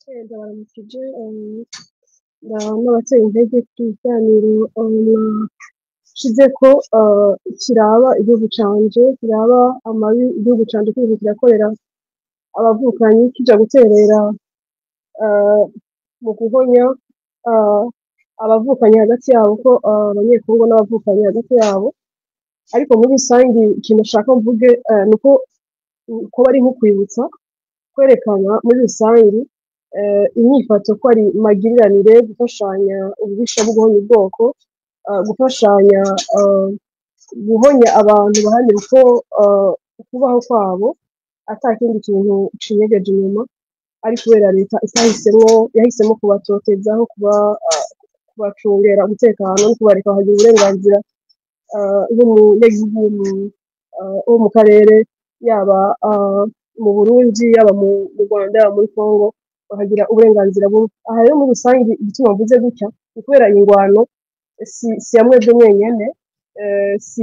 Ndabaramukije, n'abateye intege ku kiganiro mwashizeko kiraba igihugu canje, kiraba amabi igihugu canje kiriko kirakorera abavukanyi, kija guterera mu guhonya abavukanyi hagati yabo, ko Abanyekongo n'abavukanyi hagati yabo. Ariko muri rusangi, ikintu nshaka mvuge nuko ko bari nko kwibutsa, kwerekana muri rusangi inyifato ko ari magiriranire, gufashanya ububisha bwo guhonya ubwoko, gufashanya guhonya abantu baharanira uko ukubaho kwabo, ata kindi kintu cinyegeje inyuma, ari kubera leta itahisemwo, yahisemo kubatoteza aho kuba kubacungera umutekano no kubareka bakagira uburenganzira nk'umunyagihugu wo mu karere, yaba mu Burundi, yaba mu Rwanda, yaba muri Congo, bakagira uburenganzira bumwe. Aha rero muri rusange, igituma mvuze gutya ni kubera iyi ngwano si ya mwebwe mwenyene, si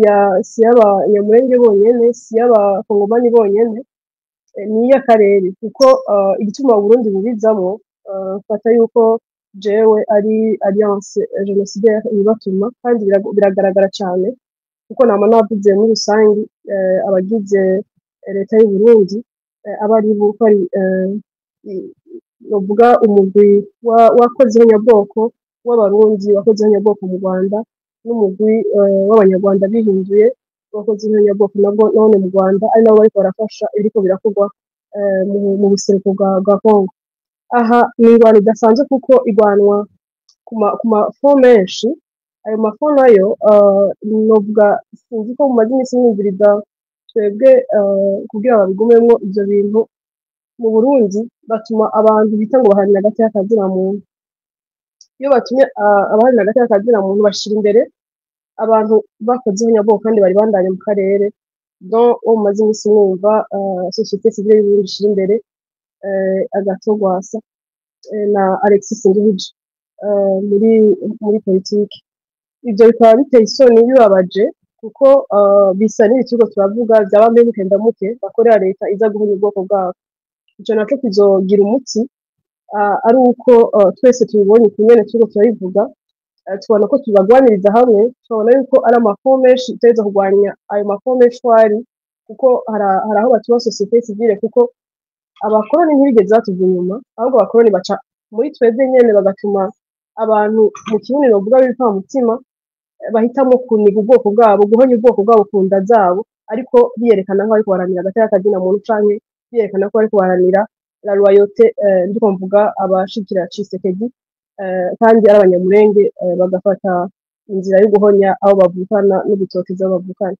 y'Abanyamulenge bonyene, si y'Abakongomani bonyene, ni iy'akarere, kuko igituma Uburundi bubizamwo, mfata yuko jewe ari alliance génocidaire ibibatuma, kandi biragaragara cane, kuko nama navuze muri rusangi abagize leta y'u Burundi aba ari bo, ko ari novuga umugwi wakoze ihonyabwoko w'Abarundi, wakoze ihonyabwoko mu Rwanda, n'umugwi w'Abanyarwanda bihinduye wakoze ihonyabwoko nabwo none mu Rwanda, ari nabo bariko barafasha ibiriko birakorwa mu buseruko bwa Congo. Aha ni ingwano idasanzwe, kuko igwanwa ku ma fronts menshi. Ayo ma fronts nayo, novuga, sinzi ko mumaze iminsi mwumviriza twebwe, kugira babigumemwo ivyo bintu mu Burundi, batuma abantu bita ngo baharanira agateka kazina muntu. Iyo batumye abaharanira agateka kazina muntu, bashira imbere abantu bakoze ihonyabwoko kandi bari bandanye mu karere, dont uwo mumaze iminsi mwumva société civile y'Uburundi ishira imbere, Agathon Rwasa na Alexis Nduhije, muri politike. Ivyo bikaba biteye isoni, bibabaje, kuko bisa n'ibi turiko turavuga vyaba mpemuke ndamuke bakorera leta iza guhonya ubwoko bwabo. Ico naco kizogira umuti ari uko twese tubibonye ukunyene turiko turabivuga, tubona ko tubagwaniriza hamwe, tubona yuko ari ama fronts menshi tutegerezwa kurwanya ayo ma fronts menshi uko ari, kuko hari aho batuma société civile, kuko abakoroni ntibigeze batuva inyuma, ahubwo abakoroni baca muri twebwe nyene, bagatuma abantu mu kirundi novuga b'ibipfamutima bahitamwo kuniga ubwoko bwabo, guhonya ubwoko bwabo ku nda zabo, ariko biyerekana nk'aho bariko baharanira agateka kazina muntu, canke biyerekana ko bariko baharanira la loyauté, ndiko mvuga abashigikira Tshisekedi, kandi ari Abanyamurenge, bagafata inzira yo guhonya abo bavukana no gutoteza abo bavukana.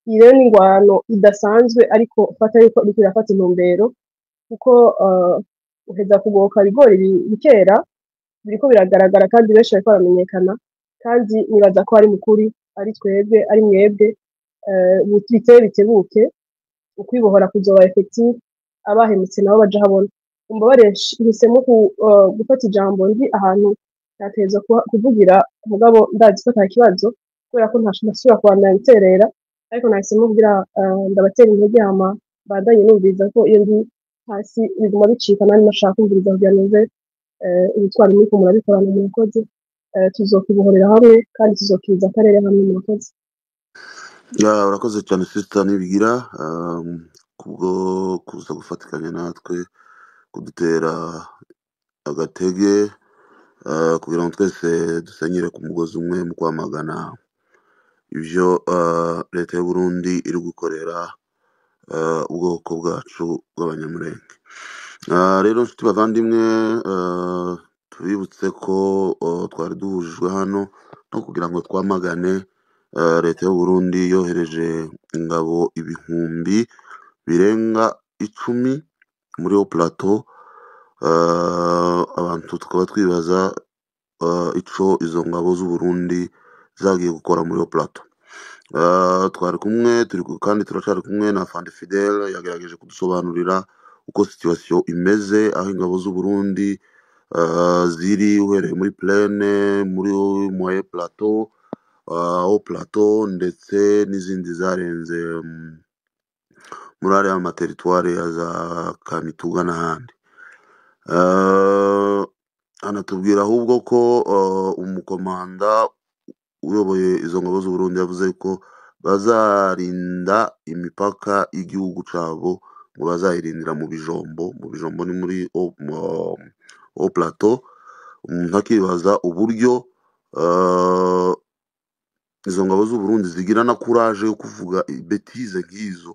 Iyi rero ni ingwano idasanzwe, ariko fata yuko iriko irafata intumbero, kuko uheza kugoka ibigori bikera, biriko biragaragara kandi benshi bariko baramenyekana, kandi nibaza ko ari mukuri, ari twebwe, ari mwebwe, bitebe bitebuke ukwibohora kuzoba effectif, abahemutse nabo baja habona. Mumbabarire, mpisemo gufata ijambo ndi ahantu ntategerezwa kuvugira, mugabo ndazi ko ata kibazo, kubera ko ntasubira kubandanya nterera, ariko nahisemo kugira ndabatera intege, hama mbandanye numviriza, ko iyo ndi hasi biguma bicika, nandi nashaka kumviriza kugira numve ubutwari muriko murabikorana. Murakoze. Tuzokwibohorera hamwe kandi tuzokiriza akarere hamwe. Murakoze. Ya, urakoze cyane, sister Nibigira, kubwo kuza gufatikanya natwe kudutera agatege, kugira ngo twese dusenyere ku mugozi umwe mu kwamagana ibyo leta y'u Burundi iri gukorera ubwoko bwacu bw'Abanyamulenge. Rero nshuti bavandimwe, tubibutse ko twari duhujwe hano no kugira ngo twamagane leta y'u Burundi yohereje ingabo 10,000 muri Haut Plateau. Abantu tukaba twibaza ico izo ngabo z'u Burundi zagiye gukora muri Haut Plateau. Twari kumwe, turi kandi turacari kumwe na Afande Fidele, yagerageje kudusobanurira uko situation imeze, aho ingabo z'u Burundi ziri, uhereye muri plaine, muri Moyen Plateau, Haut Plateau, ndetse n'izindi zarenze muri ariya ma territoires ya za Kamituga n'ahandi. Anatubwira ahubwo ko umukomanda uyoboye izo ngabo z'u Burundi yavuze ko bazarinda imipaka y'igihugu cabo, ngo bazayirindira mu bijombo. Mu bijombo ni muri o plateau. Umuntu akibaza uburyo izo ngabo z'u Burundi zigira na courage yo kuvuga bêtises nk'izo,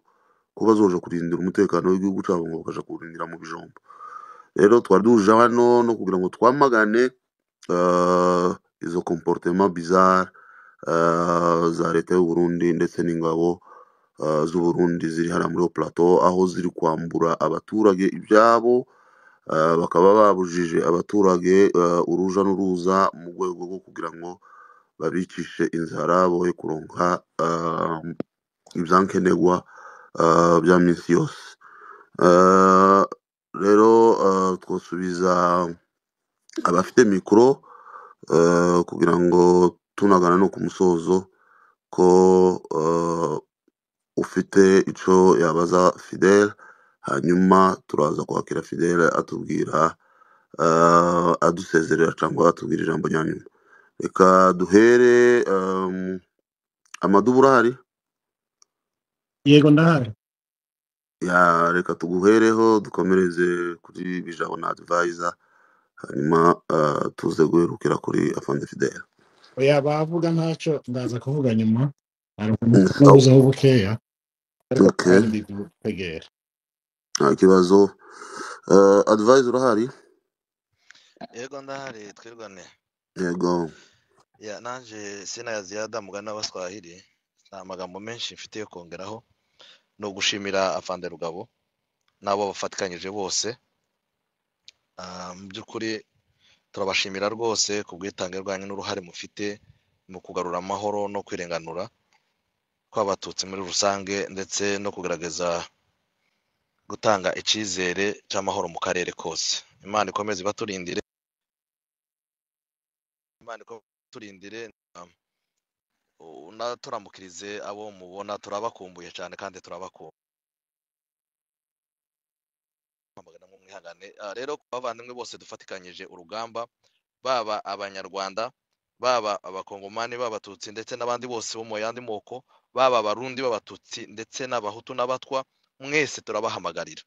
ko bazoja kurindira umutekano w'igihugu cabo ngo bakaja kuwurindira mu bijombo. Rero twari duhuje hano no kugira ngo twamagane izo comportement bizarre za leta y'u Burundi ndetse n'ingabo z'u Burundi ziri hariya muri plateau, aho ziri kwambura abaturage ibyabo, bakaba babujije abaturage uruja n'uruza mu rwego rwo kugira ngo babicishe inzara, boye kuronka ibyankenerwa bya minsi yose. Rero twosubiza abafite mikoro kugira ngo tunagana no ku musozo, ko ufite ico yabaza Fidele, hanyuma turaza kwakira Fidele atubwira, adusezerera cyangwa atubwira ijambo rya nyuma. Reka duhere Amadubu, urahari? Yego, ndahari. Ya, reka tuguhereho, dukomereze kuri Bijabo na Advisor, hanyuma tuze guherukira kuri Afande Fidele. Oya, bavuga ntacyo, ndaza kuvuga nyuma. Hari Sawa. nabuzeho bukeya, ariko Okay. kandi ndi gutegera. Nta kibazo. Advisor, urahari? Yego, ndahari, twirwane. Yego. Ya, nanje sina ya ziada, mugani w'Abaswahili, nta magambo menshi mfite yo kongeraho. Ni ugushimira Afande Rugabo n'abo bafatikanyije bose. Mu by'ukuri turabashimira rwose ku bwitange bwanyu n'uruhare mufite mu kugarura amahoro no kwirenganura kw'Abatutsi muri rusange, ndetse no kugerageza gutanga icyizere cy'amahoro mu karere kose. Imana ikomeze ibaturindire, Imana ikomeze ibaturindire, unaturamukirize abo mubona, turabakumbuye cyane kandi turabakunda. Mwihangane. Rero ku bavandimwe bose dufatikanyije urugamba, baba Abanyarwanda, baba Abakongomani b'Abatutsi ndetse n'abandi bose bo mu yandi moko, baba Abarundi b'Abatutsi ndetse n'Abahutu n'Abatwa, mwese turabahamagarira,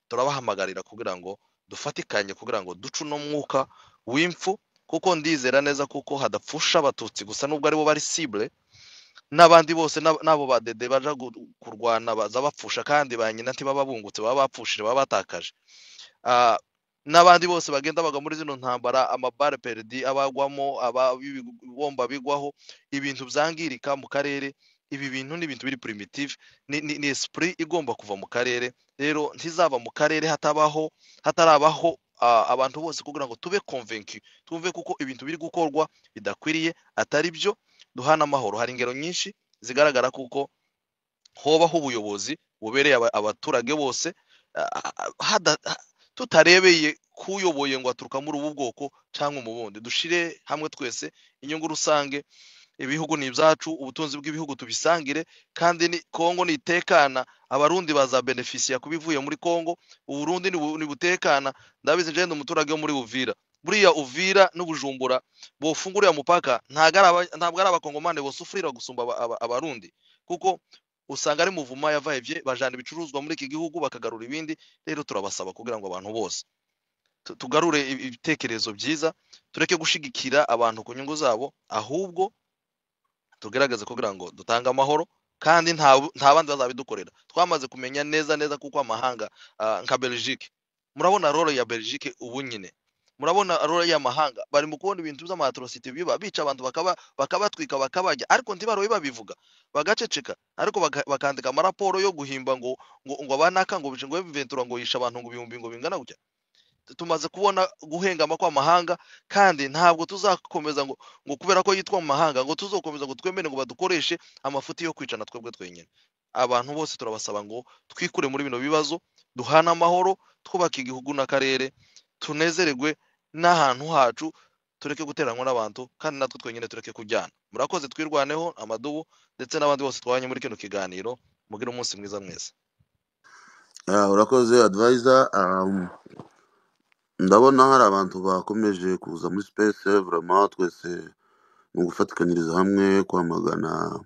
turabahamagarira kugira ngo dufatikanye, kugira ngo duce uno mwuka w'impfu, kuko ndizera neza kuko hadapfusha Abatutsi gusa, nubwo aribo bari cible, n'abandi bose, n'abo badede baja kurwana baza bapfusha, kandi ba nyina ntibaba bungutse, baba bapfushije, baba batakaje. N'abandi bose bagenda bagwa muri zino ntambara, amabare perdi abagwamo, abibomba bigwaho, ibintu byangirika mu karere. Ibi bintu ni ibintu biri primitive, ni esprit igomba kuva mu karere. Rero ntizava mu karere hatabaho, hatarabaho abantu bose kugira ngo tube convaincu, twumve kuko ibintu biri gukorwa bidakwiriye, atari byo, duhana amahoro. Hari ingero nyinshi zigaragara kuko hobaho ubuyobozi bubereye abaturage bose, tutarebeye kuyoboye ngo aturuka muri ubu bwoko cyangwa mu bundi. Dushire hamwe twese inyungu rusange. Ibihugu ni ibyacu, ubutunzi bw'ibihugu tubisangire, kandi ni Kongo nitekana Abarundi bazabenefisiya kubivuye muri Kongo. Uburundi nibutekana, ndabizi njye ndi umuturage wo muri Uvira, buriya Uvira n'Ubujumbura bofungura mupaka, ntabwo ari Abakongomani bosufurira gusumba Abarundi, kuko usanga ari muvuma yavayevye, bajana ibicuruzwa muri iki gihugu bakagarura ibindi. Rero turabasaba kugira ngo abantu bose tugarure ibitekerezo byiza, tureke gushigikira abantu ku nyungu zabo, ahubwo tugerageze kugira ngo dutange amahoro, kandi nta bandi bazabidukorera. Twamaze kumenya neza neza kuko amahanga, nka Belgique, murabona role ya Belgique ubu nyine, murabona role y'amahanga, bari mu kubona ibintu by'ama atrocité biba, bica abantu, bakabatwika, bakabarya, ariko ntibarobe babivuga, bagaceceka, ariko bakandika amaraporo yo guhimba ngo abanaka ngo bice, ngo M23 ngo yishe abantu ngo ibihumbi ngo bingana gutya. Tumaze kubona guhengama kw'amahanga, kandi ntabwo tuzakomeza ngo kubera ko yitwa mu mahanga ngo tuzokomeza ngo twemere ngo badukoreshe amafuti yo kwicana twebwe twenyine. Abantu bose turabasaba ngo twikure muri bino bibazo, duhane amahoro, twubake igihugu n'akarere, tunezererwe n'ahantu hacu, tureke guteranwa n'abantu, kandi natwe twenyine tureke kujyana. Murakoze, twirwaneho, Amadubu ndetse n'abandi bose twabanye muri kino kiganiro. Mugire umunsi mwiza mwese. Urakoze, advisor. Ndabona hari abantu bakomeje kuza muri space. Vraiment twese ni ugufatikanyiriza hamwe kwamagana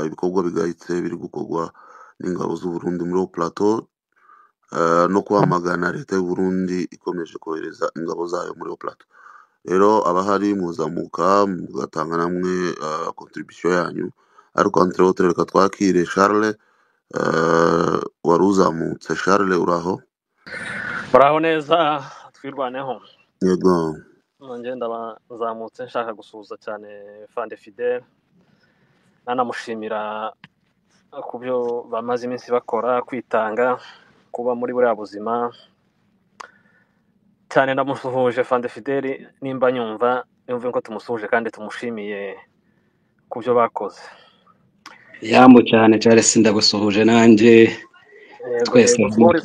ibikorwa bigayitse biri gukorwa n'ingabo z'u Burundi muri Haut Plateau, no kwamagana leta y'u Burundi ikomeje kohereza ingabo zayo muri Haut Plateau. Rero abahari muzamuka mugatanga namwe contribution yanyu, ariko entre autres reka twakire Charles wari uzamutse. Charles, uraho? Muraho neza, twirwaneho. Yego. Nanjye ndabazamutse nshaka gusuhuza cyane Fande Fidele, nanamushimira ku byo bamaze iminsi bakora, kwitanga, kuba muri buriya buzima cyane. Ndamusuhuje Fande Fidele, nimba nyumva yumve ko tumusuhuje kandi tumushimiye ku byo bakoze. Yambu cyane Charles, ndagusuhuje nanjye. Yego. Twese Yego. hamwe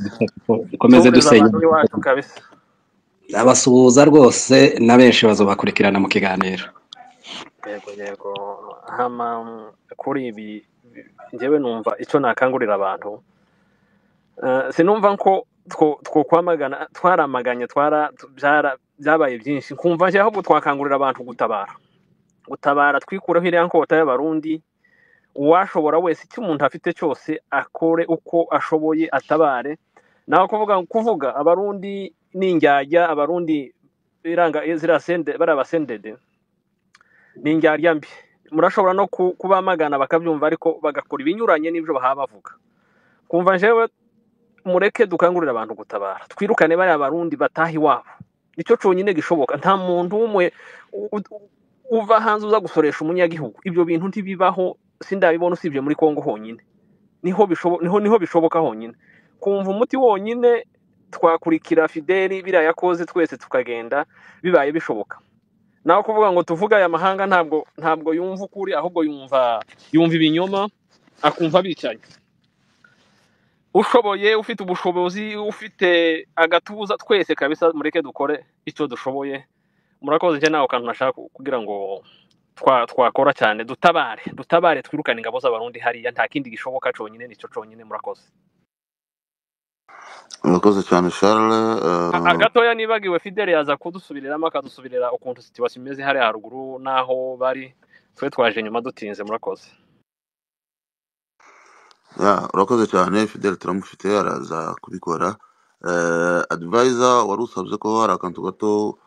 dukomeze Suhuriza dusenya. abantu b'iwacu kabisa. Abasuhuza rwose na benshi bazobakurikirana mu kiganiro. Yego. Hama kuri ibi njyewe numva icyo nakangurira abantu, sinumva ko twokwamagana, twaramaganye, byabaye byinshi, nkumva nje ahubwo twakangurira abantu gutabara, twikureho iriya nkota y'abarundi. Uwashobora wese, icyo umuntu afite cyose akore uko ashoboye atabare. Naho kuvuga abarundi ni indyarya, abarundi biranga ziriya sende, bariya basendede ni indyarya mbi. Murashobora no kubamagana bakabyumva, ariko bagakora ibinyuranye n'ibyo bahaba bavuga. Kumva njyewe mureke dukangurira abantu gutabara, twirukane bariya barundi bataha iwabo, nicyo cyonyine gishoboka. Nta muntu w'umwe uva hanze uza gusoresha umunyagihugu, ibyo bintu ntibibaho, sindabibona usibye muri Kongo honyine niho bishoboka honyine. Kumva umuti wonyine twakurikira Fideli biriya yakoze, twese tukagenda bibaye bishoboka. Naho kuvuga ngo tuvuga aya mahanga ntabwo yumva ukuri, ahubwo yumva ibinyoma, akumva abicanyi. Ushoboye, ufite ubushobozi, ufite agatuza, twese kabisa mureke dukore icyo dushoboye. Murakoze. Njye nawe kantu nashaka kugira ngo twakora cyane, dutabare twirukane ingabo z'abarundi hariya, nta kindi gishoboka cyonyine nicyo cyonyine. Murakoze. Urakoze cyane Charles. Gatoya nibagiwe, Fidele yaza kudusubiriramo akadusubirira ukuntu situation imeze hariya haruguru n'aho bari, twe twaje nyuma dutinze. Murakoze. Ya, urakoze cyane Fidel, turamufite araza kubikora. Advisor wari usabye ko hari akantu gato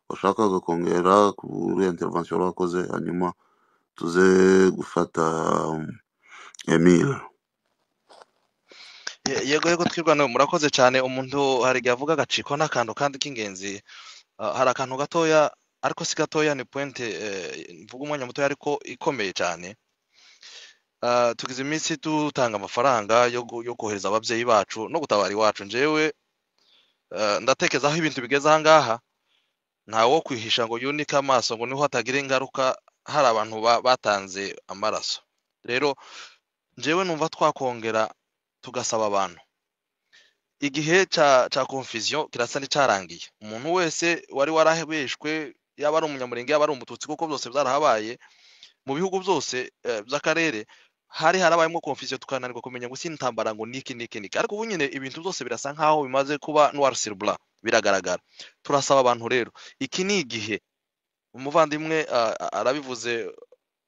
washakaga kongera kuri intervention wari wakoze, hanyuma tuze gufata Emile. Yego, twirwaneho, murakoze cyane. Umuntu hari igihe avuga agacikwa n'akantu kandi k'ingenzi. Hari akantu gatoya, ariko si gatoya, ni pointe mvuga umwanya mutoya ariko ikomeye cyane. Tugize iminsi dutanga amafaranga yo kohereza ababyeyi bacu no gutabara iwacu. Njyewe ndatekereza aho ibintu bigeze aha ngaha, ntawe wo kwihisha ngo yunike amaso ngo niho hatagira ingaruka, hari abantu batanze amaraso. Rero njyewe numva twakongera tugasaba abantu, igihe ca confusion kirasa n'icarangiye. Umuntu wese wari warahebeshwe, yaba ari umunyamurenge, yaba ari umututsi, kuko byose byarahabaye mu bihugu byose by'akarere, hari harabayemo confusion, tukananirwa kumenya ngo si intambara ngo niki niki niki. Ariko ubu nyine ibintu byose birasa nkaho bimaze kuba noir sur blanc, biragaragara. Turasaba abantu rero, iki ni igihe, umuvandimwe arabivuze,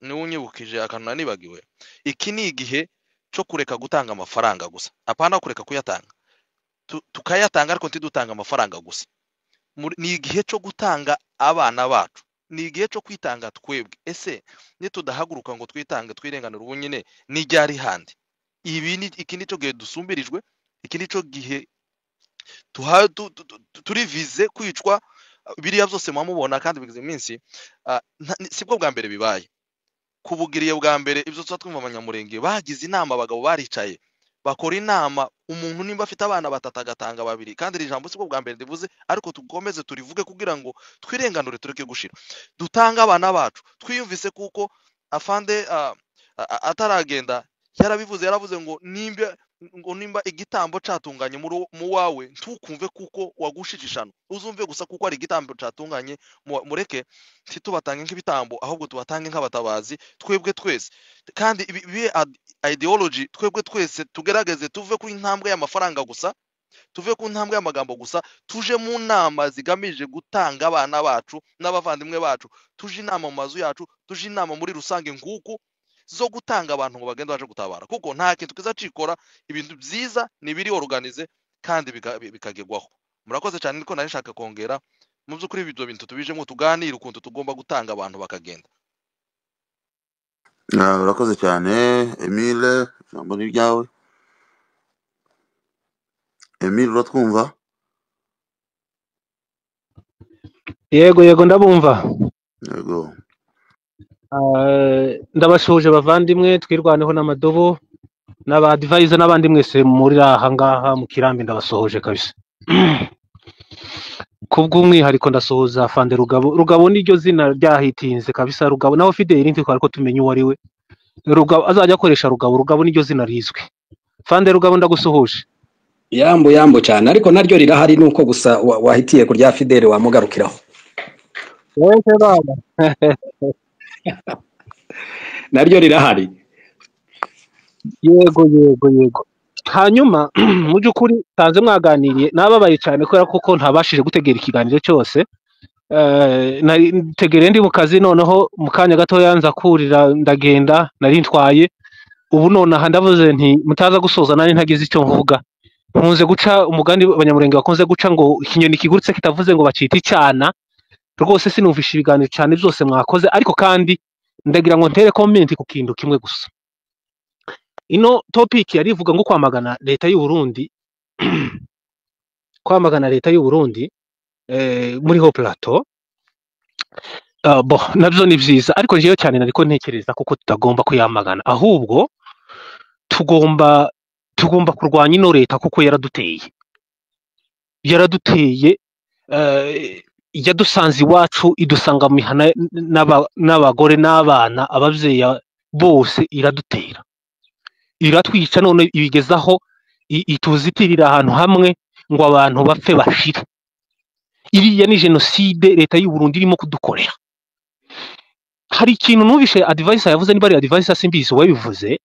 niwe unyibukije akantu nanibagiwe, iki ni igihe cyo kureka gutanga amafaranga gusa, apana kureka kuyatanga, tukayatanga ariko ntidutanga amafaranga gusa. Ni igihe cyo gutanga abana bacu, ni igihe cyo kwitanga twebwe. Ese nitudahaguruka ngo twitange twirenganure ubu nyine, ni ryari handi? Iki ni cyo gihe dusumbirijwe, iki ni cyo gihe turivize kwicwa. Biriya byose mwamubona kandi bigize iminsi, sibwo bwa mbere bibaye. Kubugiriye bwa mbere ibyo tuba twumva, abanyamurenge bagize inama, abagabo baricaye bakora inama, umuntu nimba afite abana batatu agatanga babiri. Kandi iri jambo sibwo bwa mbere rivuze, ariko tukomeze turivuge kugira ngo twirenganure, tureke gushira, dutange abana bacu. Twiyumvise kuko afande ataragenda yarabivuze, yaravuze ngo nimba igitambo catunganye mu wawe, ntukumve kuko wagushije ishano, uzumve gusa kuko ari igitambo catunganye. Mureke ntitubatange nk'ibitambo, ahubwo tubatange nk'abatabazi twebwe twese. Kandi ibi bibe ideology, twebwe twese tugerageze tuve kuri intambwe y'amafaranga gusa. Tuve ku ntambwe y'amagambo gusa, tuje mu nama zigamije gutanga abana bacu n'abavandimwe bacu, tuje inama mu mazu yacu, tuje inama muri rusange nguku zo gutanga abantu ngo bagende baje gutabara, kuko nta kintu kizacikora. Ibintu byiza ni biri organize kandi bikagerwaho. Murakoze cyane, niko nari nshaka kongera. Mu by'ukuri ibyo bintu tubijemo, tuganire ukuntu tugomba gutanga abantu bakagenda. Urakoze cyane Emile, ijambo ni ryawe. Emile, uratwumva? Yego yego, ndabumva. Yego. Ndabasuhuje bavandimwe, twirwaneho n'amadobo n'aba advisor n'abandi mwese muri aha ngaha mu kirambi, ndabasuhuje kabisa. Kubw'umwihariko ndasuhuza Fande Rugabo. Rugabo niryo zina ryahitinze kabisa. Rugabo naho Fideli ntitwari ko tumenya uwo ari we. Rugabo azajya akoresha Rugabo, Rugabo niryo zina rizwi. Fande Rugabo, ndagusuhuje. Yambu yambu cyane, ariko naryo rirahari, nuko gusa wahitiye ku rya Fidele wamugarukiraho. Wese baba. Naryo rirahari. Yego yego yego. Hanyuma mu by'ukuri tanze mwaganiriye, nababaye cyane kubera kuko ntabashije gutegera ikiganiro cyose. Nari ndi mu kazi, noneho mu kanya gatoya nza kurira ndagenda, nari ntwaye. Ubu nonaha ndavuze nti mutaza gusoza nari ntagize icyo mvuga. Nkunze guca umugani abanyamurenge bakunze guca ngo ikinyoni kigurutse kitavuze ngo bacita icyana. Rwose sinumvisha ibiganiro cyane byose mwakoze, ariko kandi ndagira ngo ntere comment ku kintu kimwe gusa. Ino topic yari ivuga ngo kwamagana leta y'u Burundi, kwamagana leta y'u Burundi muri Haut Plateau. Bo nabyo ni byiza, ariko njyewe cyane nariko ntekereza kuko tutagomba kuyamagana, ahubwo tugomba kurwanya ino leta kuko yaraduteye, yaraduteye, yadusanze iwacu, idusanga mu mihana n'abagore n'abana, ababyeyi bose, iradutera, iratwica, none ibigezaho ituzitirira ahantu hamwe ngo abantu bapfe bashire. Iriya ni jenoside leta y'u Burundi irimo kudukorera. Hari ikintu numvishe advisor yavuze, niba ari advisor simbizi uwabivuze,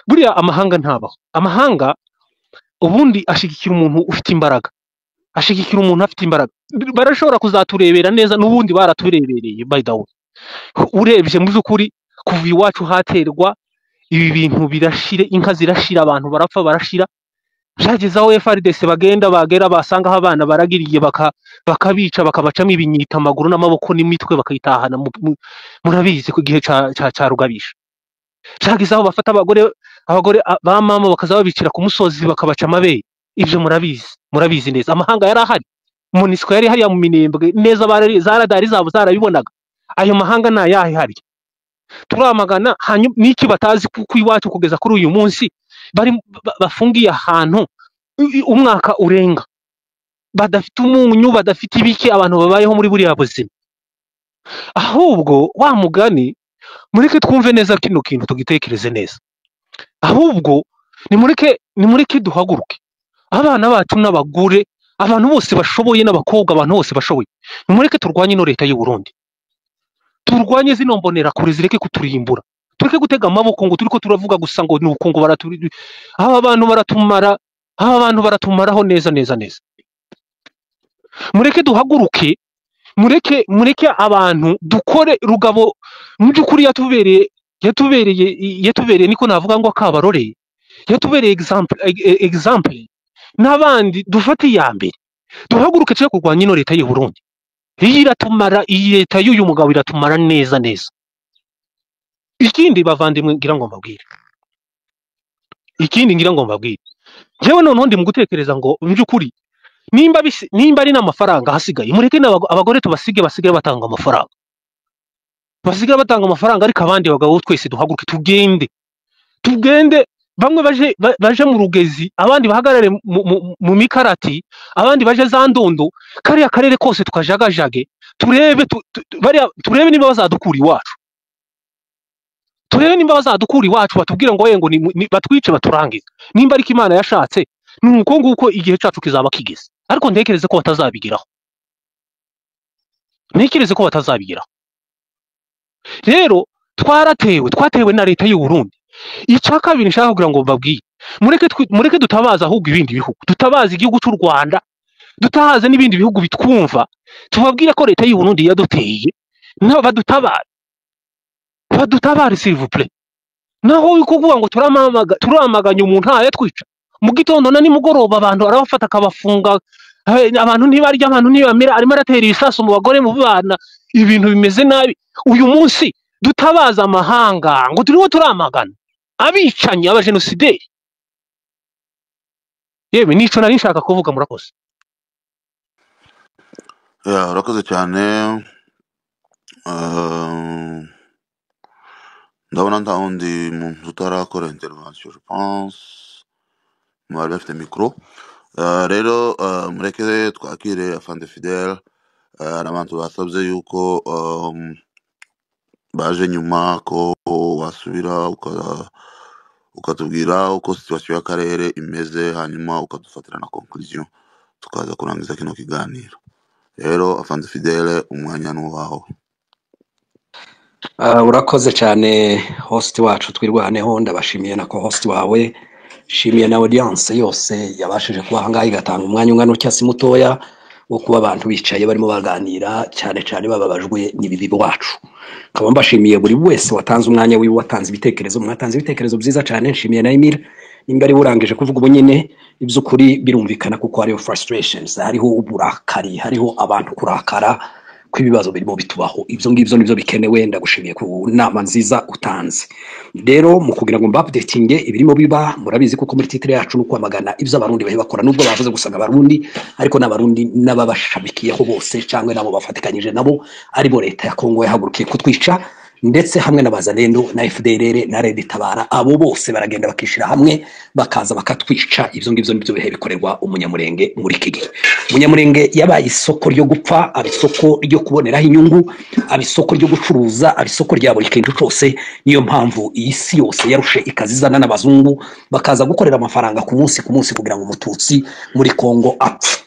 buriya amahanga ntabaho. Amahanga ubundi ashigikira umuntu ufite imbaraga, ashigikira umuntu afite imbaraga. Barashobora kuzaturebera neza, n'ubundi baraturebereye. By the way, urebye mu by'ukuri kuva iwacu haterwa ibi bintu birashire, inka zirashira, abantu barapfa barashira, byageze aho FARDC bagenda bagera basanga aho abana baragiriye bakabica, bakabacamo ibinyita amaguru n'amaboko n'imitwe bakayitahana. Murabizi ku gihe ca Rugabisha. Byageze aho bafata abagore ba mama bakaza babicira ku musozi, bakabaca amabere. Ibyo murabizi, murabizi neza. Amahanga yari ahari, MONUSCO yari hariya mu Minembwe neza, za radari zabo zarabibonaga. Ayo mahanga ni ayahe hari turamagana? Hanyuma n'iki batazi kuko iwacu kugeza kuri uyu munsi bari bafungiye ahantu umwaka urenga, badafite umunyu, badafite ibiki, abantu babayeho muri buriya buzima. Ahubwo wa mugani, mureke twumve neza kino kintu, tugitekereze neza. Ahubwo nimureke duhaguruke, abana bacu n'abagore, abantu bose bashoboye, n'abakobwa, abantu bose bashoboye, nimureke turwanye ino leta y'u Burundi, turwanye zino mbonerakure, zireke kuturimbura, tureke gutega amaboko ngo turiko turavuga gusa ngo nuko ngo baraturi. Aba bantu baratumara, aba bantu baratumaraho neza neza neza. Mureke duhaguruke, mureke abantu dukore. Rugabo mu by'ukuri yatubereye, niko navuga ngo akabarore, yatubereye example n'abandi dufate iya mbere, duhaguruke tuje kurwanya ino leta y'u Burundi. Iyi iratumara, iyi leta y'uyu mugabo iratumara neza neza. Ikindi bavandimwe ngira ngo mbabwire, ikindi ngira ngo mbabwire, njyewe noneho ndi mu gutekereza ngo mu by'ukuri nimba ari n'amafaranga hasigaye, mureke abagore tubasige, basigaye batanga amafaranga, basigaye batanga amafaranga, ariko abandi bagabo twese duhaguruke tugende, bamwe baje mu Rugezi, abandi bahagarare mu Mikarati, abandi baje za Ndondo, kariya karere kose tukajagajage, turebe bariya, turebe niba bazadukura iwacu, turebe nimba bazadukura iwacu, batubwire ngo ngo batwice baturangize. Nimba ariko Imana yashatse, ni uko nguko igihe cyacu kizaba kigeze, ariko ntekereze ko batazabigeraho, ntekereze ko batazabigeraho. Rero twaratewe, twatewe na leta y'u Burundi. Icya kabiri nshaka kugira ngo mbabwire Mureke dutabaza ahubwo ibindi bihugu, dutabaze igihugu cy'u Rwanda, dutabaze n'ibindi bihugu bitwumva, tubabwire ko leta y'u Burundi yaduteye, nabo badutabare, badutabare s'il vous plaît. Naho uri kuvuga ngo turamaganya umuntu yatwica mu gitondo na nimugoroba, abantu arabafata akabafunga, abantu ntibarya, abantu ntibamira, arimo aratera ibisasu mu bagore, mu bana, ibintu bimeze nabi. Uyu munsi dutabaza amahanga ngo turiho turamagana abicanyi, abajenosideri. Yewe, nico nari nshaka kuvuga, murakoze. Yeah, urakoze cyane. Ndabona nta wundi muntu utarakora intervention, je pense mwari bafite micro. Rero mureke twakire afande Fidel. Hari abantu basabye yuko baje nyuma ko wasubira ukatubwira uko situation y'akarere imeze, hanyuma ukadufatira na conclusion, tukaza kurangiza kino kiganiro. Rero afande Fidele, umwanya ni uwawe. Urakoze cyane host wacu Twirwaneho, ndabashimiye na ko host wawe, shimiye na audience yose yabashije kuba ahangaha igatanga umwanya ungana utya, si mutoya wo kuba abantu bicaye barimo baganira, cyane cyane bababajwe n'ibibi wacu. Nkaba mbashimiye buri wese watanze umwanya wiwe, watanze ibitekerezo, mwatanze ibitekerezo byiza cyane. Nshimiye na Emile nimba ari urangije kuvuga ubu nyine, iby'ukuri birumvikana kuko hariho frustrations, hariho uburakari, hariho abantu kurakara kw'ibibazo birimo bitubaho. Ibyo ngibyo nibyo bikenewe. Ndagushimiye ku nama nziza utanze. Rero mu kugira ngo mba-updatinge ibirimo biba, murabizi kuko muri titre yacu ni ukwamagana ibyo Abarundi bahe bakora, nubwo bavuze gusa ngo Abarundi, ariko n'Abarundi n'ababashamikiyeho bose cyangwa nabo bafatikanyije nabo, aribo leta ya Kongo yahagurukiye kutwica, ndetse hamwe na Bazalendo na FDLR na Red Tabara, abo bose baragenda bakishira hamwe bakaza bakatwica. Ibyo ngibyo nibyo bihe bikorerwa Umunyamurenge muri iki gihe. Umunyamurenge yabaye isoko ryo gupfa, aba isoko ryo kuboneraho inyungu, aba isoko ryo gucuruza, aba isoko rya buri kintu cyose. Niyo mpamvu iyi si yose yarushe ikazizana n'abazungu bakaza gukorera amafaranga ku munsi ku munsi kugira ngo Umututsi muri Kongo apfe.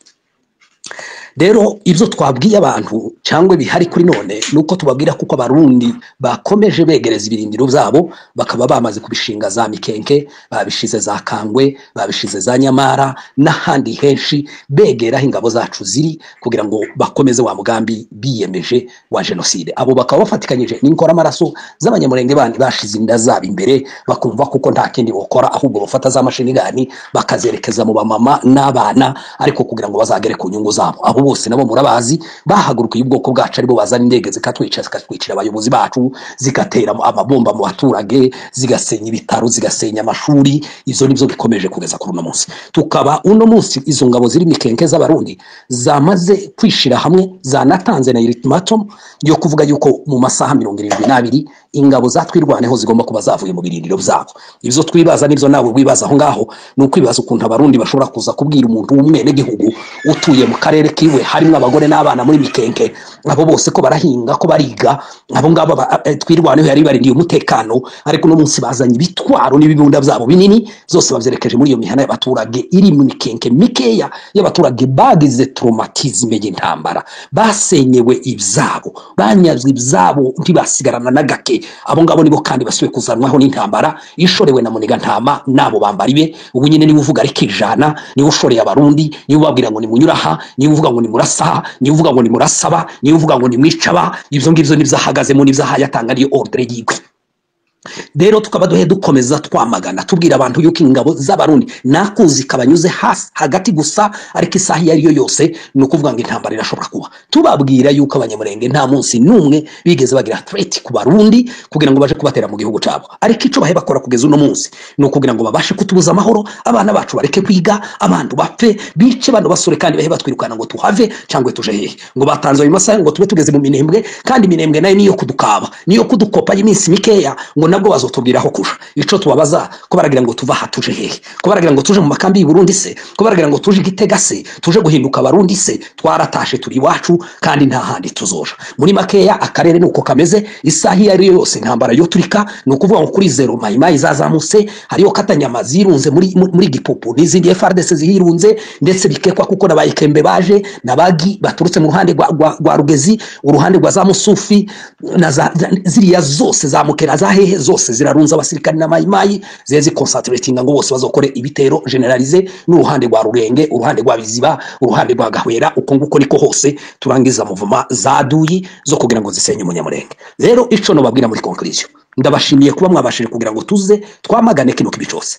Rero ibyo twabwiye abantu cyangwa bihari kuri none ni uko tubabwira kuko Abarundi bakomeje begereza ibirindiro byabo, bakaba bamaze kubishinga za Mikenke, babishize za Kangwe, babishize za Nyamara n'ahandi henshi, begera aho ingabo zacu ziri kugira ngo bakomeze wa mugambi biyemeje wa jenoside. Abo bakaba bafatikanyije n'inkoramaraso z'Abanyamurenge bandi bashize inda zabo imbere, bakumva kuko nta kindi bokora ahubwo bafata za machine gun bakazerekeza mu bamama n'abana, ariko kugira ngo bazagere ku nyungu zabo. Abo bose nabo murabazi, bahagurukiye ubwoko bwacu, aribo bazana indege zikatwica, zikatwicira abayobozi bacu, zigatera amabomba mu baturage, zigasenya ibitaro, zigasenya amashuri. Izo nibyo bikomeje kugeza kuri uno munsi. Tukaba uno munsi izo ngabo ziri Mikenke z'Abarundi zamaze kwishira hamwe, zanatanze na ultimatum yo kuvuga yuko mu masaha 72 ingabo zatwirwaneho zigomba kuba zavuye mu birindiro byabo. Ibyo twibaza nibyo nawe wibaza aho ngaho, ni ukwibaza ukuntu Abarundi bashobora kuza kubwira umuntu w'umwenegihugu utuye mu karere kiwe harimo abagore n'abana muri Mikenke, abo bose ko barahinga, ko bariga, abo ngabo Twirwaneho yari barindiye umutekano, ariko uno munsi bazanye ibitwaro n'ibibunda byabo binini byose babyerekeje muri iyo mihana y'abaturage iri mu Mikenke mikeya, y'abaturage bagize traumatisme y'intambara, basenyewe ibyabo, banyazwe ibyabo, ntibasigarana na gake. Abo ngabo nibo kandi basubiye kuzanwaho n'intambara ishorewe na Muniga Ntama n'abo bambari be. Ubu nyine niwe uvuga ariko ijana, niwe ushoreye Abarundi, niwe ubabwira ngo nimunyura aha, niwe uvuga ngo nimurasa, niwe uvuga ngo nimurasaba, niwe uvuga ngo nimwicaba. Ibyo ngibyo nibyo ahagazemo, nibyo ahaye atanga, niyo ordre yiwe. Rero tukaba duhe dukomeza twamagana, tubwira abantu yuko ingabo z'Abarundi nakuzi kabanyuze hasi hagati gusa, ariko isaha iyo ari yo yose ni ukuvuga ngo intambara irashobora kuba. Tubabwira yuko Abanyamurenge nta munsi n'umwe bigeze bagira threat ku Barundi kugira ngo baje kubatera mu gihugu cyabo, ariko ico bahe bakora kugeza uno munsi ni ukugira ngo babashe kutubuza amahoro, abana bacu bareke kwiga, abantu bapfe, bice bano basore, kandi bahe batwirukana ngo tuhave cyangwa tuje hehe, ngo batanze ayo masaha ngo tube tugeze mu Minembwe, kandi Minembwe nayo niyo kudukaba, niyo kudukopa y'iminsi mikeya, ngo nabwo bazotubwira aho kuja. Ico tubabaza, ko baragira ngo tuva aha tuje hehe? Ko baragira ngo tuje mu makambi y'u Burundi se? Ko baragira ngo tuje Gitega se? Tuje guhinduka Abarundi se? Twaratashe, turi iwacu. Kandi nta handi tuzoja. Muri makeya, akarere nuko kameze. Isaha iyo ari yo yose intambara yo turika. Ni ukuvuga ngo kuri zero Mayimayi zazamutse, hariyo katanyama zirunze muri Gipupu n'izindi FARDC zihirunze, ndetse bikekwa kuko n'abayikembe baje n'abagi baturutse mu ruhande rwa Rugezi, uruhande rwa za Musufi na ziriya zose za Mukera, za hehe zose zirarunze abasirikari na Mayimayi zize ziconcentratinga ngo bose bazokore ibitero généralisé, n'uruhande rwa Rurenge, uruhande rwa Biziba, uruhande rwa Gahwera. Uko nguko niko hose turangiza mouvement za duyi zo kugira ngo zisenye Umunyamurenge. Rero ico nobabwira muri conclusion, ndabashimiye kuba mwabashije kugira ngo tuze twamagane kino kibi cose.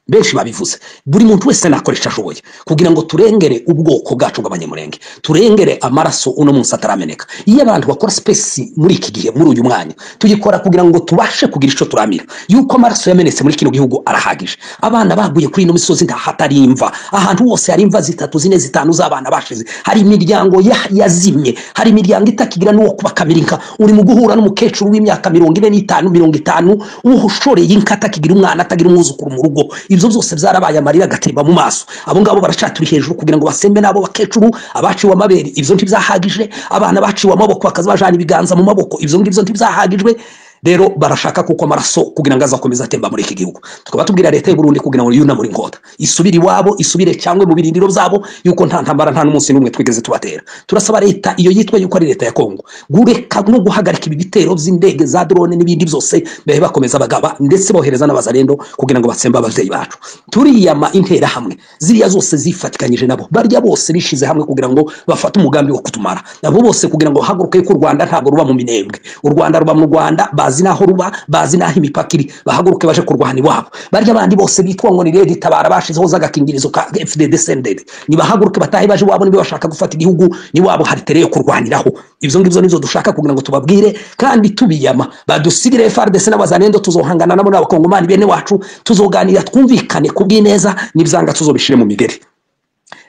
Benshi babivuze, buri muntu wese nakoresha ashoboye kugira ngo turengere ubwoko bwacu bw'Abanyamurenge, turengere amaraso uno munsi atarameneka. Iyo abantu bakora space muri iki gihe, muri uyu mwanya, tuyikora kugira ngo tubashe kugira ico turamira yuko amaraso yamenetse muri kino gihugu arahagije. Abana baguye kuri ino misozi, nta hatari imva, ahantu hose hari imva zitatu, zine, zitanu z'abana bashize. Hari imiryango yazimye, hari imiryango itakigira n'uwo kubakamira inka. Uri mu guhura n'umukecuru w'imyaka 45, 50, ushoreye inka, atakigira umwana, atagira umwuzukuru mu rugo. Ibyo byose byarabaye, amarira agatemba mu maso. Abo ngabo baracaturi hejuru kugira ngo basembe n'abo bakecuru. Abaciwe amabere, ibyo ntibyahagije. Abana baciwe amaboko, bakaza bajana ibiganza mu maboko, ibyo ngibyo ntibyahagijwe. Rero barashaka kuko amaraso kugira ngo azakomeze atemba muri iki gihugu. Tukaba tubwira leta y'u Burundi kugira ngo yunamure inkota, isubire iwabo, isubire cyangwa mu birindiro byabo, yuko nta ntambara, nta n'umunsi n'umwe twigeze tubatera. Turasaba leta iyo yitwa yuko ari leta ya Kongo gureka no guhagarika ibi bitero by'indege za drone n'ibindi byose bahe bakomeza bagaba, ndetse bohereza n'abazarendo kugira ngo batsembe abavyeyi bacu. Turiyama intera hamwe ziriya zose zifatikanyije nabo, barya bose bishize hamwe kugira ngo bafate umugambi wo kutumara, nabo bose kugira ngo bahaguruke ko u Rwanda ntabwo ruba mu Minembwe, u Rwanda ruba mu Rwanda. Bazi naho ruba, bazi naho imipaka iri, bahaguruke baje kurwana iwabo. Barya bandi bose bitwa ngo ni Red Tabara, bashizeho z'agakingirizo ka FDD CNDD, nibahaguruke batahe baje iwabo. Niba bashaka gufata igihugu, niwabo hari terrain yo kurwaniraho. Ivyo ngivyo nivyo dushaka kugira ngo tubabwire kandi tubiyama. Badusigire FARDC n'abazanendo, tuzohangana nabo n'abakongomani bene wacu, tuzoganira twumvikane kubw'ineza, nibyanga tuzobishire mu migeri.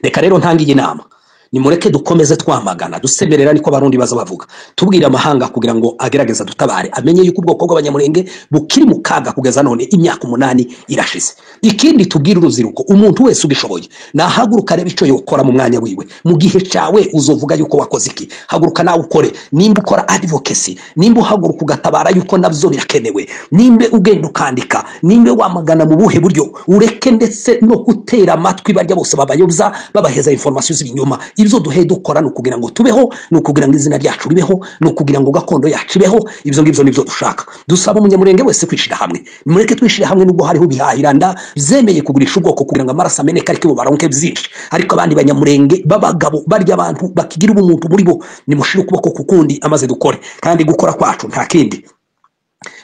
Reka rero ntange inama: nimureke dukomeze twamagana, dusemerera, niko Abarundi baza bavuga, tubwira amahanga kugira ngo agerageza dutabare, amenye yuko ubwoko bw'Abanyamurenge bukiri mu kaga kugeza none, imyaka 8 irashize. Ikindi tubwira urubyiruko, umuntu wese ubishoboye nahaguruka arebe ico yokora mu mwanya wiwe. Mu gihe cawe uzovuga yuko wakoze iki? Haguruka nawe ukore. Nimba ukora advocacy, nimba uhaguruka ugatabara yuko navyo birakenewe, nimba ugenda ukandika, nimba wamagana mu buhe buryo, ureke ndetse no gutera amatwi barya bose babayobya, babaheza information z'ibinyoma. Ibyo duhe dukora ni ukugira ngo tubeho, ni ukugira ngo izina ryacu ribeho, ni ukugira ngo gakondo yacu ibeho. Ibyo ngibyo nibyo dushaka. Dusaba Umunyamurenge wese kwishira hamwe. Nimureke twishire hamwe, nubwo hariho ibihahiranda zemeye kugurisha ubwoko kugira ngo amaraso ameneke ariko bo baronke byinshi. Ariko abandi Banyamurenge b'abagabo, barya abantu bakigira ubumuntu muri bo, nimushire ukuboko ku kundi amaze dukore. Kandi gukora kwacu nta kindi,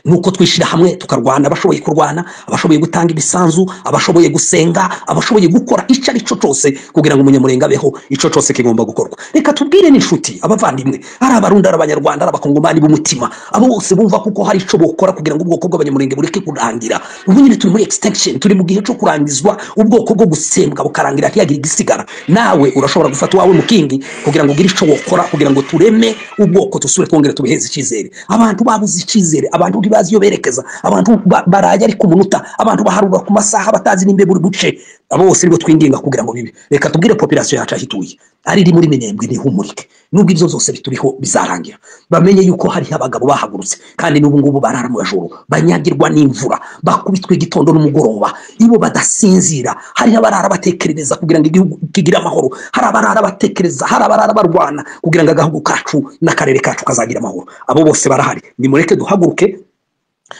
nuko twishyira hamwe tukarwana. Abashoboye kurwana, abashoboye gutanga imisanzu, abashoboye gusenga, abashoboye gukora icyo ari cyo cyose kugira ngo Umunyamurenge abeho, icyo cyose kigomba gukorwa. Reka tubwire n'inshuti, abavandimwe, ari Abarundi, ari Abanyarwanda, ari Abakongomani b'umutima, abo bose bumva kuko hari icyo bokora kugira ngo ubwoko bw'Abanyamurenge bureke kurangira. Ubu nyine turi muri extinction, turi mu gihe cyo kurangizwa, ubwoko bwo gusembwa bukarangira, ntiyagire igisigara. Nawe urashobora gufata uwawe mukingi kugira ngo ugire icyo wokora kugira ngo tureme ubwoko, tusubire twongere tubiheze icyizere. Abantu babuze icyizere, abantu ntibazi iyo berekeza, abantu baraye ari ku munota, abantu baharura ku masaha batazi nimba buri buce. Abo bose nibo twinginga kugira ngo bibe. Reka tubwire population yacu aho ituye, ari iri muri Minembwe, ntihumurike. Nubwo ibyo byose bituriho bizarangira, bamenye yuko hariho abagabo bahagurutse, kandi n'ubu ngubu barara mu bajoro, banyagirwa n'imvura, bakubitwa igitondo n'umugoroba, ibo badasinzira. Hariho abarara batekereza kugira ngo igihugu kigire amahoro, hari abarara batekereza, hari abarara barwana kugira ngo agahugu kacu n'akarere kacu kazagira amahoro. Abo bose barahari. Nimureke duhaguruke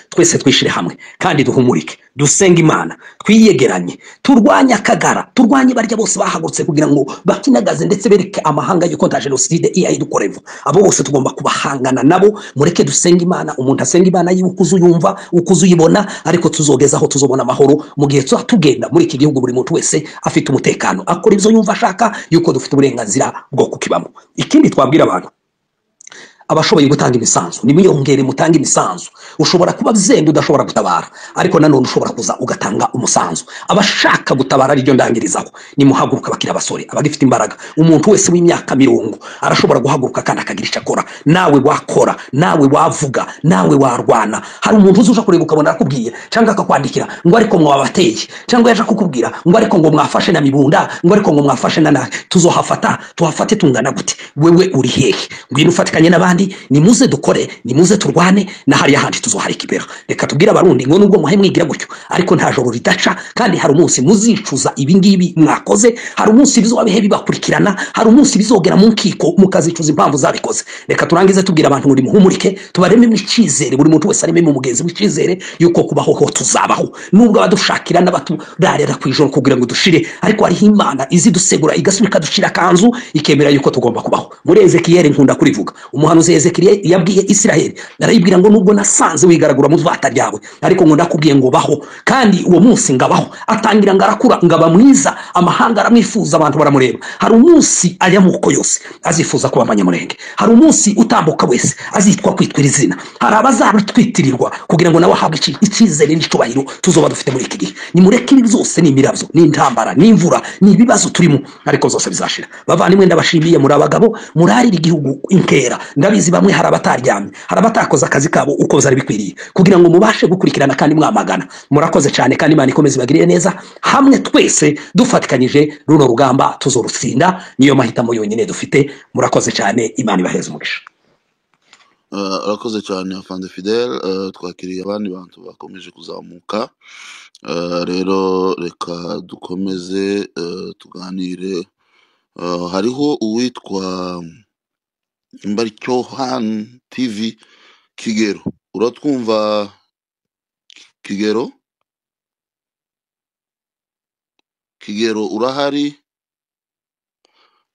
twese, twishire hamwe kandi duhumurike, dusenge Imana, twiyegeranye, turwanye akagara, turwanye barya bose bahagurutse kugira ngo bakinagaze, ndetse bereke amahanga yuko nta jenoside iya idukorevo. Abo bose tugomba kubahangana nabo. Mureke dusenge Imana, umuntu asenga Imana yiwe uko uzuyumva, uko uzuyibona, ariko tuzogeza aho tuzobona amahoro mu gihe tuba tugenda muri iki gihugu, buri muntu wese afite umutekano, akora ibyo yumva ashaka, yuko dufite uburenganzira bwo kukibamo. Ikindi twabwira abantu, Abashoboye gutanga imisanzu nimwiyongere, mutange imisanzu. Ushobora kuba byenda udashobora gutabara, ariko nanone ushobora kuza ugatanga umusanzu. Abashaka gutabara, ariryo ndangirizaho, nimuhaguruka bakiri abasore, abagifite imbaraga. Umuntu wese w'imyaka 40 arashobora guhaguruka kandi akagira icyo akora. Nawe wakora, nawe wavuga, nawe warwana. Hari umuntu uza kureba ukabona arakubwiye cyangwa akakwandikira ngo ariko mwabateye, cyangwa yaje kukubwira ngo ariko ngo mwafashe na mibunda, ngo ariko ngo mwafashe na nahe. Tuzohafata, tuhafate tungana gute? Wewe uri hehe? Ngwino ufatikanye n'abandi, nimuze dukore, nimuze turwane, na hariya handi tuzoharika ibera. Reka tubwire Abarundi ngo nubwo muhe mwigira gutyo, ariko nta joro ridaca, kandi hari umunsi muzicuza ibi ngibi mwakoze, hari umunsi bizoba bihe bibakurikirana, hari umunsi bizogera mu nkiko mukazicuza impamvu zabikoze. Reka turangize tubwira abantu ngo nimuhumurike, tubarememo icyizere, buri muntu wese arememo mugenzi w'icyizere yuko kubaho ho tuzabaho, nubwo abadushakira n'abaturarira ku ijoro kugira ngo dushire, ariko hariho Imana izi dusegura, igasubira ikadushira akanzu, ikemera yuko tugomba kubaho. Muri Ezekiyeli, nkunda kurivuga, umuhanuzi Ezekiyeli yabwiye Isiraheli, arayibwira ngo nubwo nasanze wigaragura mu vata ryawe, ariko ngo ndakubwiye ngo baho. Kandi uwo munsi ngabaho, atangira ngo arakura, ngaba mwiza, amahanga aramwifuza, abantu baramureba. Hari umunsi aya moko yose azifuza kuba abanyamurenge, hari umunsi utambuka wese azitwa kwitwira izina, hari abazabitwitirirwa kugira ngo nawe ahabwe icyizere n'icyubahiro tuzoba dufite muri iki gihe. Nimureke ibi byose ni imirabyo, ni intambara, ni imvura, ni ibibazo turimo, ariko zose bizashira. Bavandimwe, ndabashimiye, muri abagabo, murarira igihugu inkera. Ndabizi bamwe hari abataryamye, hari abatakoze akazi kabo uko byari bikwiriye kugira ngo mubashe gukurikirana kandi mwamagana. Murakoze cyane, kandi Imana ikomeze ibagirire neza. Hamwe twese dufatikanyije runo rugamba tuzorutsinda, niyo mahitamo yonyine dufite. Murakoze cyane, Imana ibaheze umugisha. Arakoze cyane afande Fidel. Twakiriye abandi bantu bakomeje kuzamuka. Rero reka dukomeze tuganire. Hariho uwitwa Mbaricyohan TV Kigero, uratwumva Kigero? Kigero urahari?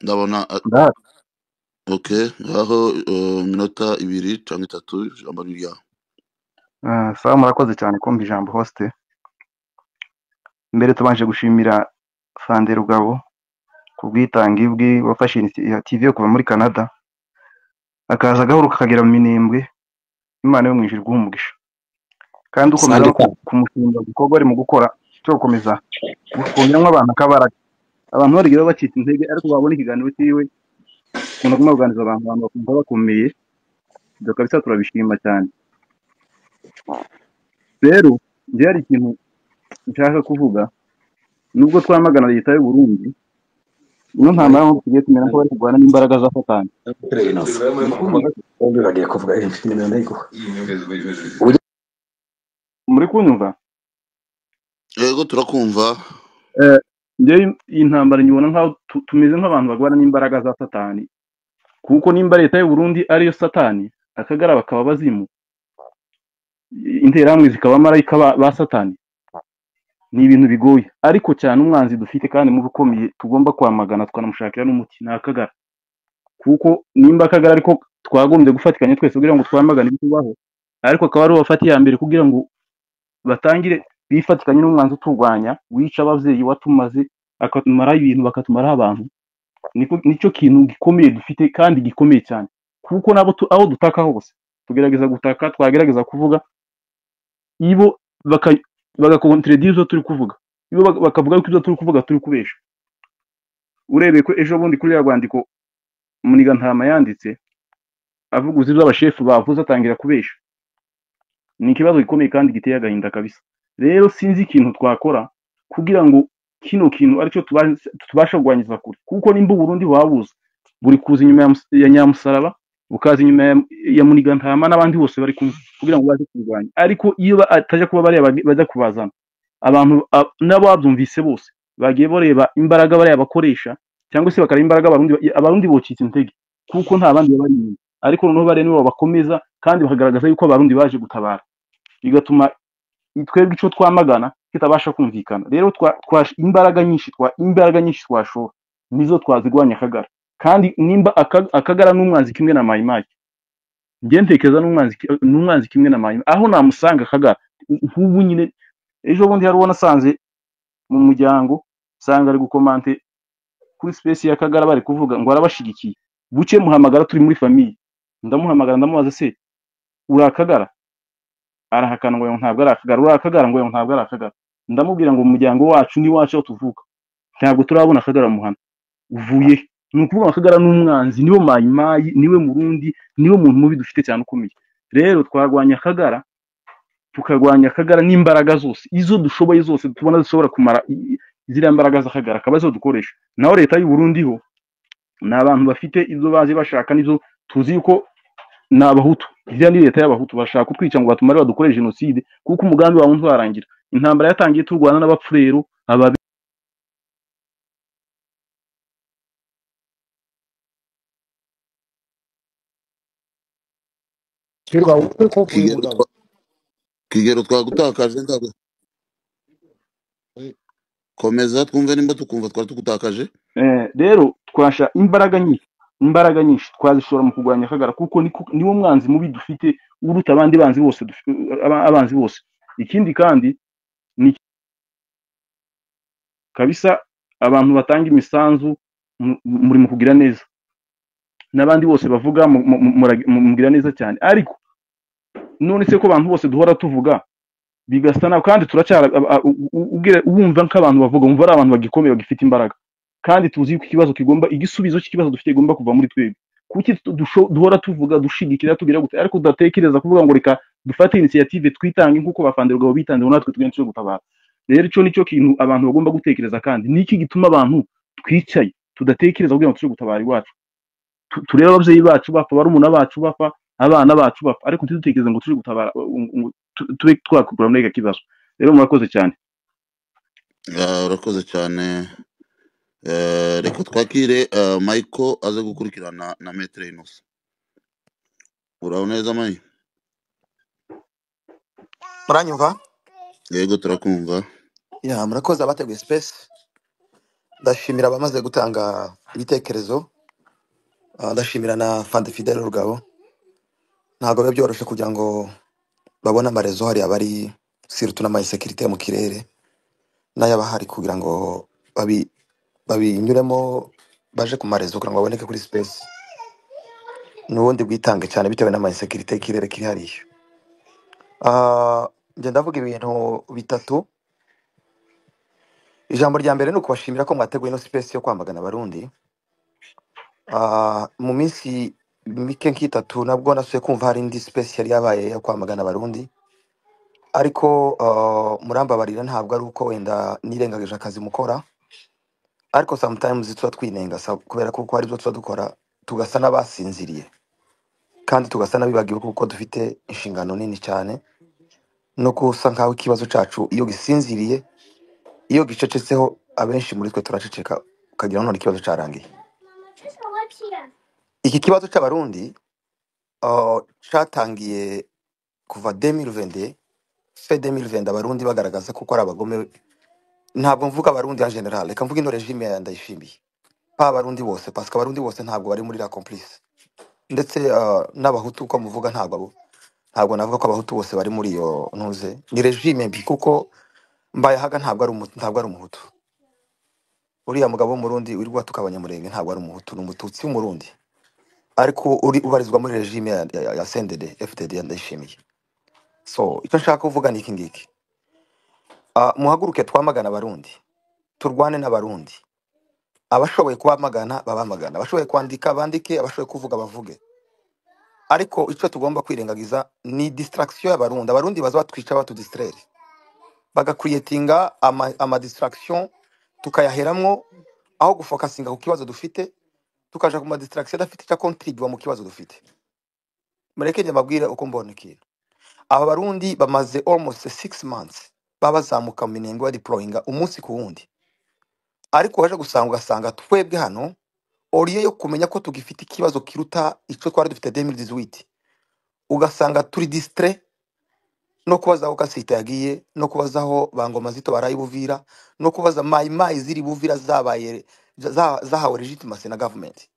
Ndabona Ndahari. Okay, ngaho iminota 2 cyangwa 3, ijambo ni ryawe. Sawa, murakoze cyane kumva ijambo, host. Mbere tubanje gushimira Fande Rugabo ku bwitange bwe, wafashe initiative yo kuva muri Canada akaza agahuruka akagera mu Minembwe. Imana yo mu ijuru iguhe umugisha, kandi ukomeza Sande no kumushinga igikorwa ari mu gukora cyo gukomeza kongeramo abantu akabaraga. Abantu barigira bacitse intege, ariko babona ikiganiro cyiwe ukunda kumuganiriza abantu, abantu bakumva bakomeye. Ibyo kabisa turabishima cyane. Rero njye hari ikintu nshaka kuvuga. Nubwo twamagana leta y'u Burundi, ino ntambara nkuko tugiye tumera ko bari kurwana n'imbaraga za Satani. Muri kunyumva? Bombi bagiye kuvuga, mfite nimero ndayiguha. Muri kunyumva? Yego, turakumva. Njyewe iyi ntambara nyibona nkaho tumeze nk'abantu barwana n'imbaraga za Satani, kuko nimba leta y'u Burundi ariyo Satani, Akagara bakaba bazimu, Interahamwe zikaba marayika ba Satani, ni ibintu bigoye. Ariko cyane umwanzi dufite kandi mubi ukomeye tugomba kwamagana tukanamushakira n'umuti ni Akagara, kuko nimba Akagara ariko twagombye gufatikanya twese kugira ngo twamagane ibitubaho, ariko akaba aribo bafata iya mbere kugira ngo batangire bifatikanye n'umwanzi uturwanya, wica ababyeyi, watumaze, akatumaraho ibintu, bakatumaraho abantu. Nicyo kintu gikomeye dufite kandi gikomeye cyane, kuko nabo aho dutaka hose tugerageza gutaka, twagerageza kuvuga, ibo bagakontredire ibyo turi kuvuga, ibo bakavuga yuko ibyo turi kuvuga turi kubesha. Urebeye ko ejo bundi kuri ya rwandiko Muniga yanditse avuguza ibyo abashefu bavuze, atangira kubesha. Ni ikibazo gikomeye kandi giteye agahinda kabisa. Rero sinzi ikintu twakora kugira ngo kino kintu aricyo tubasha kurwanyiza kure, kuko nimba Uburundi buhabuza buri kuza inyuma ya Nyamusaraba, bukaza inyuma ya Munigantama n'abandi bose bari kumwe kugira ngo baze kurwanya, ariko iyo atajya kuba bariya bajya kubazana abantu, nabo babyumvise bose bagiye bareba imbaraga bariya bakoresha, cyangwa se bakareba imbaraga Abarundi bocitse intege, kuko nta bandi bari inyuma. Ariko noneho bariya nibo bakomeza kandi bakagaragaza yuko Abarundi baje gutabara, bigatuma twebwe icyo twamagana kitabasha kumvikana. Rero imbaraga nyinshi twashora nizo twazigwanya Akagara. Kandi nimba Akagara n'umwanzi kimwe na Mayimayi, njye ntekereza n'umwanzi kimwe na Mayimayi, aho namusanga Akagara nk'ubu nyine. Ejo bundi hari uwo nasanze mu muryango, nsanga ari gukomante kuri space ya Kagara, bari kuvuga ngo arabashigikiye. Buke muhamagara turi muri famille. Ndamuhamagara ndamubaza, se uri Akagara? Arahakana ngo ntabwo ari Akagara. Uri Akagara? Ngo ntabwo ari Akagara. Ndamubwira ngo mu muryango wacu n'iwacu aho tuvuka ntabwo turabona Akagara muhana. Uvuye he? Ni ukuvuga ngo Akagara n'umwanzi, niwe mayimayi, niwe murundi, niwe muntu mubi dufite cyane ukomeye. Rero twarwanya Akagara, tukarwanya Akagara n'imbaraga zose izo dushoboye zose tubona zishobora kumara ziriya mbaraga z'Akagara, akaba arizo dukoresha. Naho leta y'u Burundi ho ni abantu bafite ibyo bazi bashaka, n'ibyo tuzi yuko ni abahutu. Iriya ni leta y'abahutu, bashaka kutwica ngo batumare badukore jenoside, kuko umugambi wabo ntuzarangira. Intambara yatangiye turwana n'abapfurero, ababi. Twirwa wumve ko uvuye Kigero mugabo. Kigero twagutakaje, ntabwo komeza twumve nimba tukumva twari tugutakaje. Rero twasha imbaraga nyinshi, imbaraga nyinshi twazishora mu kurwanya Akagara, kuko niwo mwanzi mubi dufite uruta abandi banzi bose abanzi bose. Ikindi kandi ni kabisa abantu batanga imisanzu muri mu kugira neza, n'abandi bose bavuga mugira neza cyane. Ariko none se ko abantu bose duhora tuvuga bigasa naho, kandi turacyara wumva nk'abantu bavuga, wumva ari abantu bagikomeye bagifite imbaraga, kandi tuzi yuko ikibazo kigomba, igisubizo cy'ikibazo dufite kigomba kuva muri twebwe. Kuki duhora tuvuga dushigikira tugira gute, ariko tudatekereza kuvuga ngo reka dufate initiative twitange nk'uko bafandirwa bitanze, ngo natwe tugende tuje gutabara. Rero icyo nicyo kintu abantu bagomba gutekereza. Kandi niki gituma abantu twicaye tudatekereza kugira ngo tuje gutabara iwacu? Turebe ababyeyi bacu bapfa, barumuna bacu bapfa, abana bacu bapfa, ariko ntidutekereze ngo tuje gutabara, ngo tube twakugura muri aka kibazo. Rero murakoze cyane. Urakoze cyane. Reka twakire Michael aze gukurikirana na Maître Innocent. Uraho neza Mayi? Muranyumva? Yego turakumva. Ya, murakoze abateguye space. Ndashimira abamaze gutanga ibitekerezo. Ndashimira na Fande Fidel Rugabo. Ntabwo biba byoroshye kugira ngo babone amarezo hariya bari surtout n'ama insécurité mu kirere n'ayabahari, kugira ngo babinyuremo baje ku marezo kugira ngo baboneke kuri space. N'ubundi bwitange cyane bitewe n'ama insécurité y'ikirere kiri hariya. Njye ndavuga ibintu bitatu. Ijambo rya mbere ni ukubashimira ko mwateguye ino space yo kwamagana abarundi. Mu minsi mike nk'itatu nabwo nasuye kumva hari indi space yari yabaye yo kwamagana abarundi, ariko murambabarira ntabwo ari uko wenda nirengagije akazi mukora, ariko sometimes tuba twinenga kubera ko hari ibyo tuba dukora tugasa n'abasinziriye kandi tugasa n'abibagiwe, kuko dufite inshingano nini cyane no gusa nkaho ikibazo cyacu iyo gisinziriye, iyo gicecetseho, abenshi muri twe turaceceka ukagira none ikibazo cyarangiye. Iki kibazo cy'abarundi cyatangiye kuva 2020, fe 2020, abarundi bagaragaza kuko ari abagome. Ntabwo mvuga abarundi en general, reka mvuga ino regime ya Ndayishimiye, pa abarundi bose, parce que abarundi bose ntabwo bari muri la complice, ndetse n'abahutu uko muvuga ntabwo navuga ko abahutu bose bari muri iyo ntuze. Ni regime mbi, kuko Mbayahaga ntabwo ari ntabwo ari umuhutu. Uriya mugabo w'umurundi wirirwa atuka abanyamurenge ntabwo ari umuhutu, ni umututsi w'umurundi, ariko uri ubarizwa muri regime ya CNDD FDD ya Ndayishimiye. So icyo nshaka kuvuga ni iki ngiki. Muhaguruke twamagana abarundi, turwane n'abarundi. Abashoboye kubamagana babamagana, abashoboye kwandika bandike, abashoboye kuvuga bavuge. Ariko icyo tugomba kwirengagiza ni distraction y'abarundi. Abarundi baza batwica batudistraire, bagakwiyetinga ama distraction tukayaheramwo, aho gufokasinga ku kibazo dufite tukaja ku ma distraction adafite icyo contribua mu kibazo dufite. Mureke njye mbabwire uko mbona ikintu. Aba barundi bamaze almost 6 months babazamuka mu minengo badeployinga umunsi ku wundi, ariko waje gusanga ugasanga twebwe hano oriye yo kumenya ko tugifite ikibazo kiruta ico twari dufite 2018, ugasanga turi distrait no kubaza aho Kasita yagiye, no kubaza aho Bangoma Zito baraye Buvira, no kubaza Mayi Mayi ziri Buvira zabaye zahawe legitimacy na government,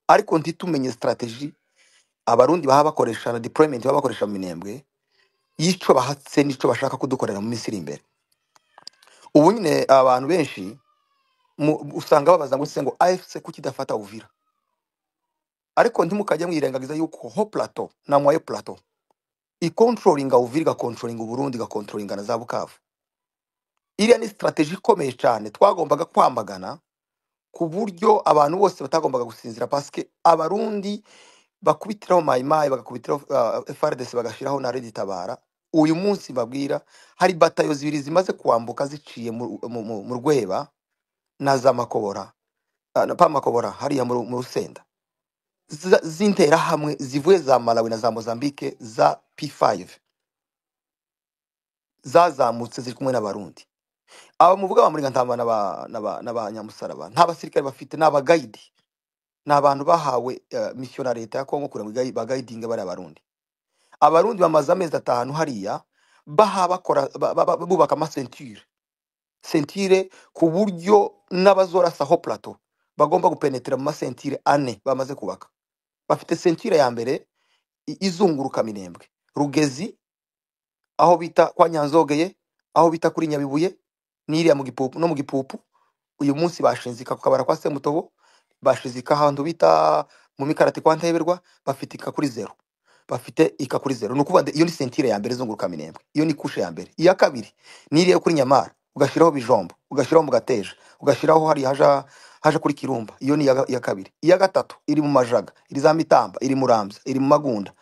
ariko ntitumenye strategy abarundi baha bakoresha na deployment baba bakoresha mu minembwe y'ico bahatse n'ico bashaka kudukorera mu minsi iri imbere. Ubu nyine abantu benshi usanga babaza ngo se ngo AFC kuki idafata Uvira. Ariko ntimukajya mwirengagiza yuko ho plateau na moyen plateau ikontrolinga Uvira, igakontrolinga Uburundi, igakontrolinga na za Bukavu. Iriya ni strategy ikomeye cyane twagombaga kwamagana, ku buryo abantu bose batagombaga gusinzira, paske Abarundi bakubitiraho Mayimayi, bagakubitiraho FARDC, bagashiraho na Red Tabara. Uyu munsi babwira hari batayo zibiri zimaze kwambuka ziciye mu Rweba na za Makobora, na pa Makobora hariya mu Rusenda, z'interahamwe zivuye za Malawi na za Mozambique za P5 zazamutse ziri kumwe n'Abarundi. Aba muvuga ba Muringantama n'aba Nyamusaraba nta basirikare bafite, ni abagayidi, ni abantu bahawe mission na leta ya Kongo kugira ngo bagayidinge bari Abarundi. Abarundi bamaze amezi 5 hariya baha bakora bubaka amasentire sentire, ku buryo n'abazorasa ho plateau bagomba gupenetera mu masentire ane bamaze kubaka. Bafite sentire ya mbere izunguruka Minembwe, Rugezi, aho bita kwa Nyanzogeye, aho bita kuri Nyabibuye, n'iriya mu Gipupu no mu Gipupu. Uyu munsi bashinze ku kabara kwa Semutobo, bashize ahantu bita mu Mikarati kwa Nteberwa, bafite ika kuri zero, bafite ika kuri zero. Ni ukuvuga ngo iyo ni sentire ya mbere izunguruka Minembwe, iyo ni kushe ya mbere. Iya kabiri ni iriya yo kuri Nyamara, ugashyiraho Bijombo, ugashyiraho mu Gateja, ugashyiraho hariya haja kuri Kirumba. Iyo ni iya kabiri. Iya gatatu iri mu Majaga, iri za Mitamba, iri Muramvya, iri mu Magunda,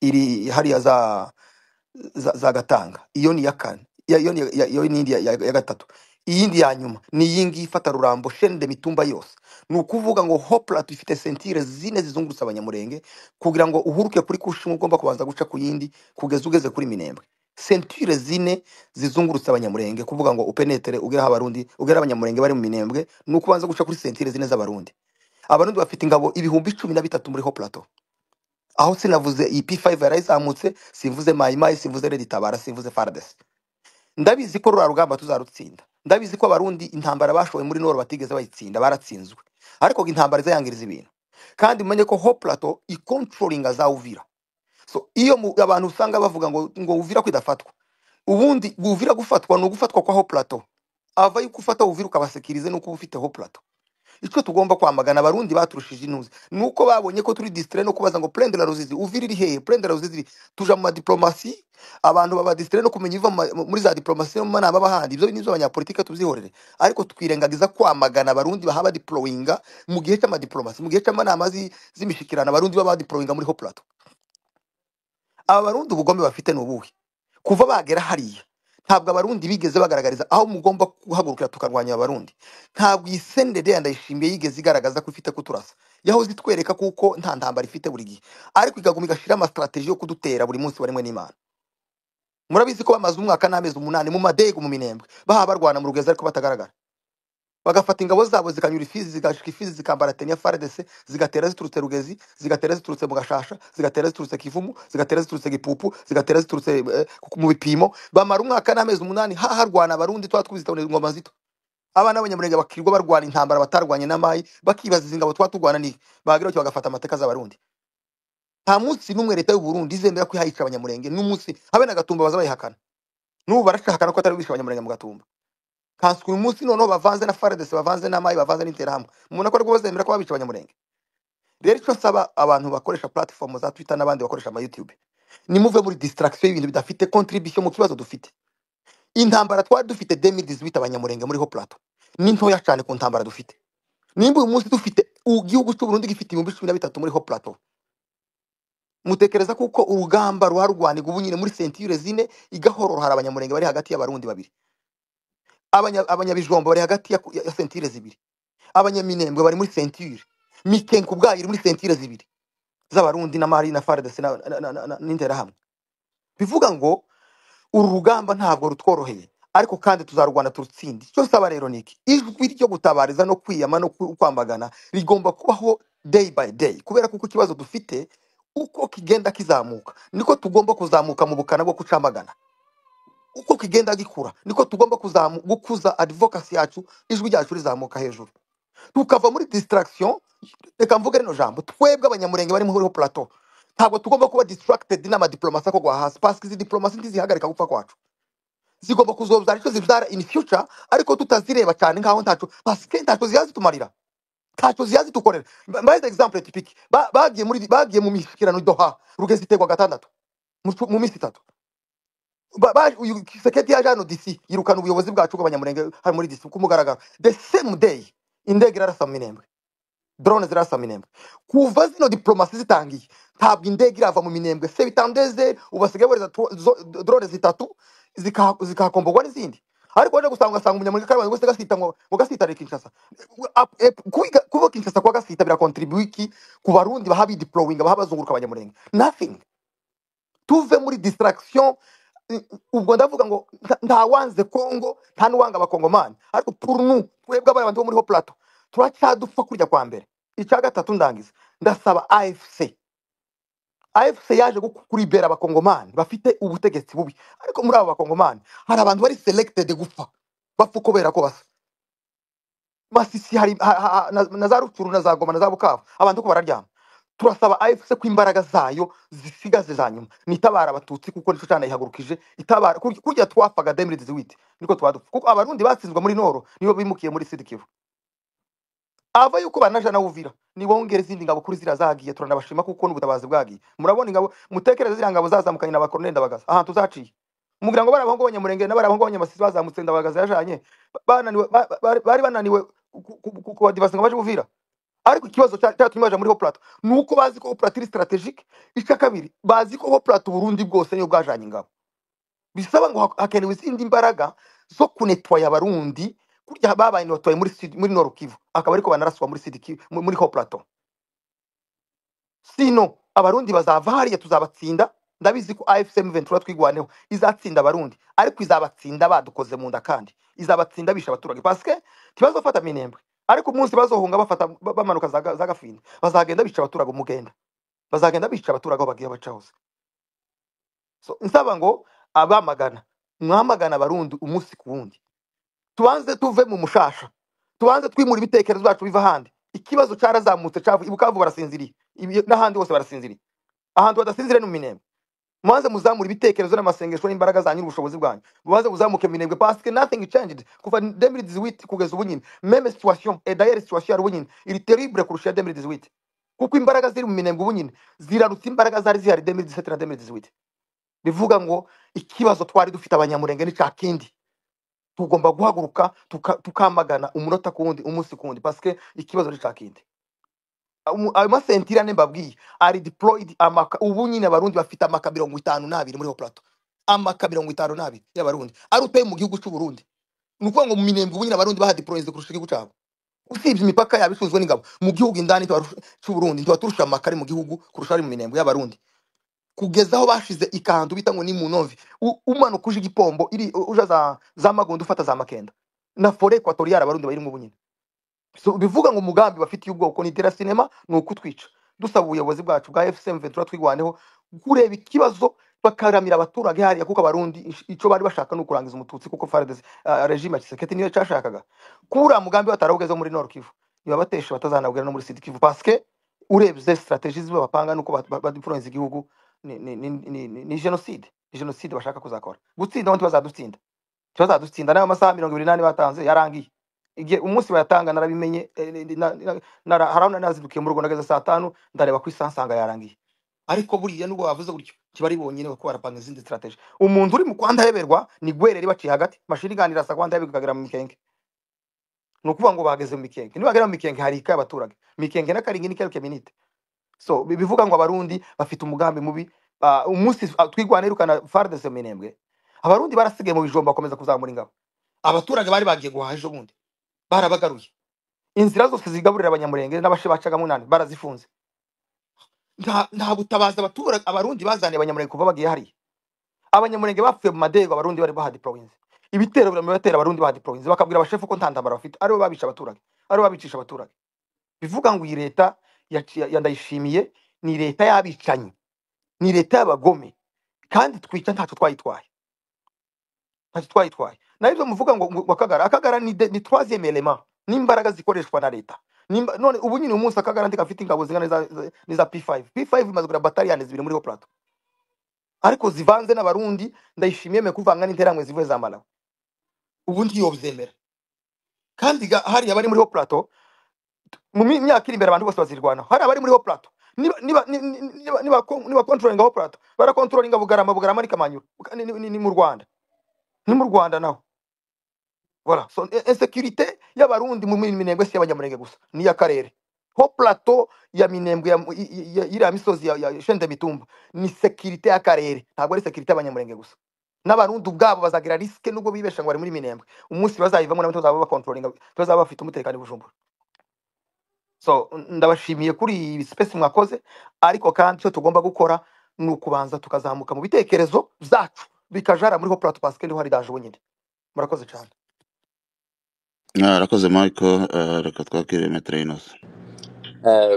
iri hariya za Gatanga. Iyo ni iya kane. Iyo ni iyo ni indi ya gatatu. Iyindi ya nyuma ni iyi ngiyi ifata Rurambo, shene de Mitumba yose. Ni ukuvuga ngo ho plateau ifite sentire zine zizungurutse Abanyamurenge, kugira ngo uhuruke kuri kushimu ugomba kubanza guca ku yindi kugeza ugeze kuri Minembwe. Sentire zine zizungurutse Abanyamurenge, kuvuga ngo upenetere ugere aho Abarundi, ugere Abanyamurenge bari mu Minembwe, ni ukubanza guca kuri sentire zine z'Abarundi. Abarundi bafite ingabo 13,000 muri ho plateau. Aho sinavuze iyi P5 yarayizamutse, simvuze Mayimayi, simvuze Red Tabara, simvuze FARDC. Ndabizi ko ruriya rugamba tuzarutsinda. Ndabizi ko Abarundi intambara bashowe muri Nord batigeze bayitsinda, baratsinzwe. Ariko intambara izayangiriza ibintu. Kandi mumenye ko ho plateau ikontrolinga za Uvira. So iyo abantu usanga bavuga ngo Uvira kwidafatwa, ubundi Uvira gufatwa ni ugufatwa kwa ho plateau. Ava yuko ufata Uvira ukabasekirize nuko uba ufite ho plateau. Icyo tugomba kwamagana Abarundi baturushije intuzi nuko babonye ko turi distrait no kubaza ngo prendre la Ruzizi, Uvira iri hehe, prendre la Ruzizi iri, tuja mu madiplomasi, abantu baba distrait no kumenya iva muri za diplomasi no mu manama b'ahandi. Ibyo nibyo abanyapolitike tubyihorere, ariko twirengagiza kwamagana Abarundi bahaba deployinga mu gihe cy'amadiplomasi, mu gihe cy'amanama z'imishikirano, Abarundi baba deployinga muri ho plateau. Aba Barundi ubugome bafite ni ubuhe? Kuva bagera hariya ntabwo Abarundi bigeze bagaragariza aho mugomba guhagurukira tukarwanya Abarundi. Ntabwo iyi sendede ya Ndayishimiye yigeze igaragaza ko ifite kuturasa, yahoze itwereka kuko nta ntambara ifite buri gihe, ariko ikaguma igashira amastrategie yo kudutera buri munsi warimwe n'Imana. Murabizi ko bamaze umwaka n'amezi 8 mu madego mu Minembwe baha barwana mu Rugezi ariko batagaragara, bagafata ingabo zabo zikanyura Ifizi, zigashika Ifizi, zikambara teni ya FARDC, zigatera ziturutse Rugezi, zigatera ziturutse mu Gashasha, zigatera ziturutse Kivumu, zigatera ziturutse Gipupu, zigatera ziturutse mu bipimo. Bamara umwaka n'amezi 8 haharwana Abarundi twa twizita ingoma zito. Abana b'Abanyamurenge bakirwa barwana intambara batarwanye n'amayi, bakibaza izi ngabo twa turwana ni bagira cyo bagafata amateka z'Abarundi. Nta munsi n'umwe leta y'u Burundi izemera ko ihayica Abanyamurenge, n'umunsi habe na Gatumba baza bayihakana. N'ubu barashaka ko atari bishe Abanyamurenge mu Gatumba. Kanswe uyu munsi noneho bavanze na FARDC, bavanze n'amayi, bavanze n'interahamwe, mubona ko ariko bazemera ko babica Abanyamurenge. Rero icyo nsaba abantu bakoresha platform za Twitter n'abandi bakoresha ama YouTube, nimuve muri distraction y'ibintu bidafite contribution mu kibazo dufite. Intambara twari dufite 2018 Abanyamurenge muri ho plateau ni ntoya cyane ku ntambara dufite. Nimba uyu munsi dufite igihugu cy'u Burundi gifite 13,000 muri ho plateau, mutekereza kuko urugamba ruharwanirwa ubu nyine muri sentire zine igahororo, hari Abanyamurenge bari hagati y'Abarundi babiri, Abanyabijombo bari hagati ya sentire zibiri, Abanyaminembwe bari muri sentire, Mikenke ubwayo iri muri sentire zibiri z'Abarundi na Mali na FARDC n'interahamwe. Bivuga ngo uru rugamba ntabwo rutworoheye, ariko kandi tuzarwana turutsinde. Icyo nsaba rero ni iki: ijwi ryo gutabariza no kwiyama no kwamagana rigomba kubaho day by day, kubera kuko ikibazo dufite uko kigenda kizamuka niko tugomba kuzamuka mu bukana bwo kucamagana. Uko kigenda gikura niko tugomba gukuza advocacy yacu, ijwi ryacu rizamuka hejuru, tukava muri distraction. Reka mvuge rino jambo, twebwe Abanyamurenge bari muri plateau ntabwo tugomba kuba distracted n'amadiplomasi akogwa hasi, parce izi diplomasi ntizihagarika gupfa kwacu, zigomba kuzobyara icyo zibyara in future, ariko tutazireba cyane nkaho ntaco, parce ntacyo ziba zitumarira. Ntacyo ziyazi dukorera. Mbaze exemple typique. Bagiye muri, bagiye mu mishikirano i Doha, Rugezi itegwa gatandatu mu minsi 3. Uyu Kisekedi yaje hano DC, yirukana ubuyobozi bwacu bw'Abanyamurenge hano muri DC ku mugaragaro. The same day indege irarasa mu Minembwe, drone zirasa mu Minembwe. Kuva zino diplomasi zitangiye, ntabwo indege irava mu Minembwe. Se bitandeze, ubu basigaye bohereza drone zitatu zikahakomborwa n'izindi. Ariko waje gusanga, ugasanga Umunyamurenge karabaye wese gasita ngo gasitare Kinshasa. Kuba Kinshasa kwa gasita birakontribuye iki ku Barundi baha bideployinga, baha bazunguruka Abanyamurenge? Nothing. Tuve muri distraction. Ubwo ndavuga ngo nta wanze Kongo, nta n'uwanga Abakongomani, ariko pour nous, twebwe abantu bo muri Haut Plateau, turacyadupfa kurya kwa mbere. Icya gatatu, ndangiza, ndasaba AFC. AFC yaje kuribera Abakongomani bafite ubutegetsi bubi, ariko muri abo Bakongomani hari abantu bari selected gupfa, bapfa kubera ko basa. Masisi hari na za Rucuru na za Goma na za Bukavu, abantu ko bararyama. Turasaba AFC ko imbaraga zayo zisigaze za nyuma nitabara Abatutsi, kuko nico cyane yihagurukije itabara. Kurya twafaga 2018 niko twadupfa, kuko Abarundi batsinzwe muri Noro nibo bimukiye muri Sud Kivu. Ava yuko banaja na Uvira, nibongere izindi ngabo kuri ziriya zagiye. Turanabashima kuko n'ubutabazi bwagiye. Murabona ingabo, mutekereze ziriya ngabo zazamukanye na bakoroneli Ndabagaza ahantu zaciye, mugira ngo bari abahungu b'Abanyamurenge n'abari abahungu b'Abanyamasisi bazamutse Ndabagaza yajanye, bananiwe, bari bananiwe kubadivasa ngo baje Uvira. Ariko ikibazo cyatumye baja muri Haut Plateau ni uko bazi ko Haut Plateau iri strategique. Icya kabiri, bazi ko Haut Plateau Burundi bwose niyo bwajanye ingabo. Bisaba ngo hakenewe izindi mbaraga zo kunetwaya Abarundi kurya babaye netwaye muri Sud, muri Nord Kivu, akaba ariko banaraswa muri Sud Kivu, muri Haut Plateau. Sino Abarundi bazava hariya, tuzabatsinda. Ndabizi ko AFC M23 twigwaneho izatsinda Abarundi, ariko izabatsinda badukoze mu nda, kandi izabatsinda bisha abaturage, parce que ntibazofata Minembwe, ariko umunsi bazohunga bafata bamanuka za Gafinda, bazagenda bica abaturage umugenda, bazagenda bica abaturage aho bagiye baca hose. So nsaba ngo abamagana, mwamagana Abarundi umunsi ku wundi, tubanze tuve mu mushasha, tubanze twimura ibitekerezo byacu biva ahandi. Ikibazo cyarazamutse cyavuye i Bukavu, barasinziriye. N'ahandi hose barasinziriye. Ahantu badasinziriye ni mu Minembwe. Mubanze muzamura ibitekerezo n'amasengesho n'imbaraga zanyu n'ubushobozi bwanyu, mubanze muzamuke Minembwe, parce que nothing changed kuva 2018 kugeza ubu nyine, même situation. Et d'ailleurs situation yari ubu nyine iri terrible kurusha iya 2018, kuko imbaraga ziri mu Minembwe ubu nyine zirarutse imbaraga zari zihari 2017 na 2018. Bivuga ngo ikibazo twari dufite Abanyamurenge ni cya kindi. Tugomba guhaguruka tukamagana umunota ku wundi, umunsi ku wundi, parce que ikibazo ni cya kindi. Ayo masentire ane mbabwiye ari deployed amaka. Ubu nyine Abarundi bafite amaka 52 muri Haut Plateau, amaka 52 y'Abarundi ari uteye mu gihugu cy'u Burundi. Ni ukuvuga ngo mu Minembwe ubu nyine Abarundi bahadeployinze kurusha igihugu cyabo. Usibye imipaka yabo icunzwe n'ingabo, mu gihugu indani cy'u Burundi ntibaturusha amaka ari mu gihugu kurusha ari mu Minembwe y'Abarundi, kugeza aho bashize ikantu bita ngo ni Munovi. Umanuka uje Igipombo iri uja za Magondo, ufata za Makenda na forêt équatoriale, Abarundi bayirimo ubu nyine. So, bivuga ngo umugambi bafitiye ubwoko ni tera sinema, ni ukutwica. Dusaba ubuyobozi bwacu bwa FCM 23 twigwaneho kureba ikibazo, bakaramira abaturage hariya, kuko Abarundi ico bari bashaka ni ukurangiza Umututsi, kuko FARDC, regime ya Tshisekedi niyo cyashakaga. Kuri mugambi batarawugeze muri Nord Kivu, nibabateshe batazanawugera no muri Sud Kivu, parce que urebye strategies bapanga nuko badiployinze igihugu ni genocide, ni genocide bashaka kuzakora. Gutsinda aho ntibazadutsinda, ntibazadutsinda. N'ayo masaha 24 batanze yarangiye igihe umunsi bayatanga narabimenye. Hari aho nari nazindukiye mu rugo, nageze saa 5, ndareba ku isaha nsanga yarangiye. Ariko buriya nubwo bavuze gutyo, ntibari bonyine, kuko barapanga izindi strategy. Umuntu uri mu Kwanda heberwa ni gwerera baciye hagati mashini iganira asa Kwanda heberwa ikagera mu Mikenke. Ni ukuvuga ngo bageze mu Mikenke, nibagera mu Mikenke hari ikaye abaturage Mikenke n'Akaringi ni quelques minutes. So bivuga ngo Abarundi bafite umugambi mubi. Umunsi twigwana irukana FARDC mu Minembwe, Abarundi barasigaye mu bijombo bakomeza kuzamura ingabo. Abaturage bari bagiye guhaha ejo bundi barabagaruye. Inzira zose zigaburira Abanyamurenge n'abashe bacaga munani barazifunze. Nta butabazi abaturage Abarundi bazaniye Abanyamurenge kuva bagiye hariya. Abanyamurenge bapfuye mu madego, Abarundi bari bahadeployinze. Ibitero birabatera, Abarundi bahadeployinze, bakabwira abashefu ko nta ntambara bafite, aribo babica abaturage, aribo babicisha abaturage. Bivuga ngo iyi leta ya Ndayishimiye ni leta y'abicanyi, ni leta y'abagome, kandi twica ntacyo twayitwaye, ntacyo twayitwaye. Nayo ibyo muvuga ngo Akagara ni troisième élément n'imbaraga zikoreshwa na leta. None ubu nyine umunsi Akagara ntigafite ingabo zingana n'iza P5. P5 imaze kugura bataliyani zibiri muri Haut Plateau, ariko zivanze n'Abarundi. Ndayishimiye yemeye kuvanga n'interahamwe zivuye za Malawi, ubu ntiyobyemera. Kandi hariya bari muri Haut Plateau Mu myaka iri imbere abantu bose bazirwanaho. Hari abari muri Haut Plateau, niba niba ni- ni- niba niba niba controlling Haut Plateau, barakontrolinga Bugarama. Bugarama ni Kamanyura, ni mu Rwanda, ni mu Rwanda naho. Voilà. So insécurité y'Abarundi mu Minembwe si y'Abanyamurenge gusa, ni y'akarere. Haut Plateau ya Minembwe ya iriya misozi ya chaîne de Mitumba ni sécurité y'akarere, ntabwo ari sécurité y'Abanyamurenge gusa. N'Abarundi ubwabo bazagira risque, nubwo bibesha ngo bari muri Minembwe, umunsi bazayivamo nabo tuzaba bakontrolinga, tuzaba bafite umutekano i Bujumbura. So ndabashimiye kuri iyi space mwakoze, ariko kandi icyo tugomba gukora ni ukubanza tukazamuka mu bitekerezo byacu, bikajara muri Haut Plateau, parce que niho hari danger nyine. Murakoze cyane. Arakoze Michael. Reka twakire Maître Innocent.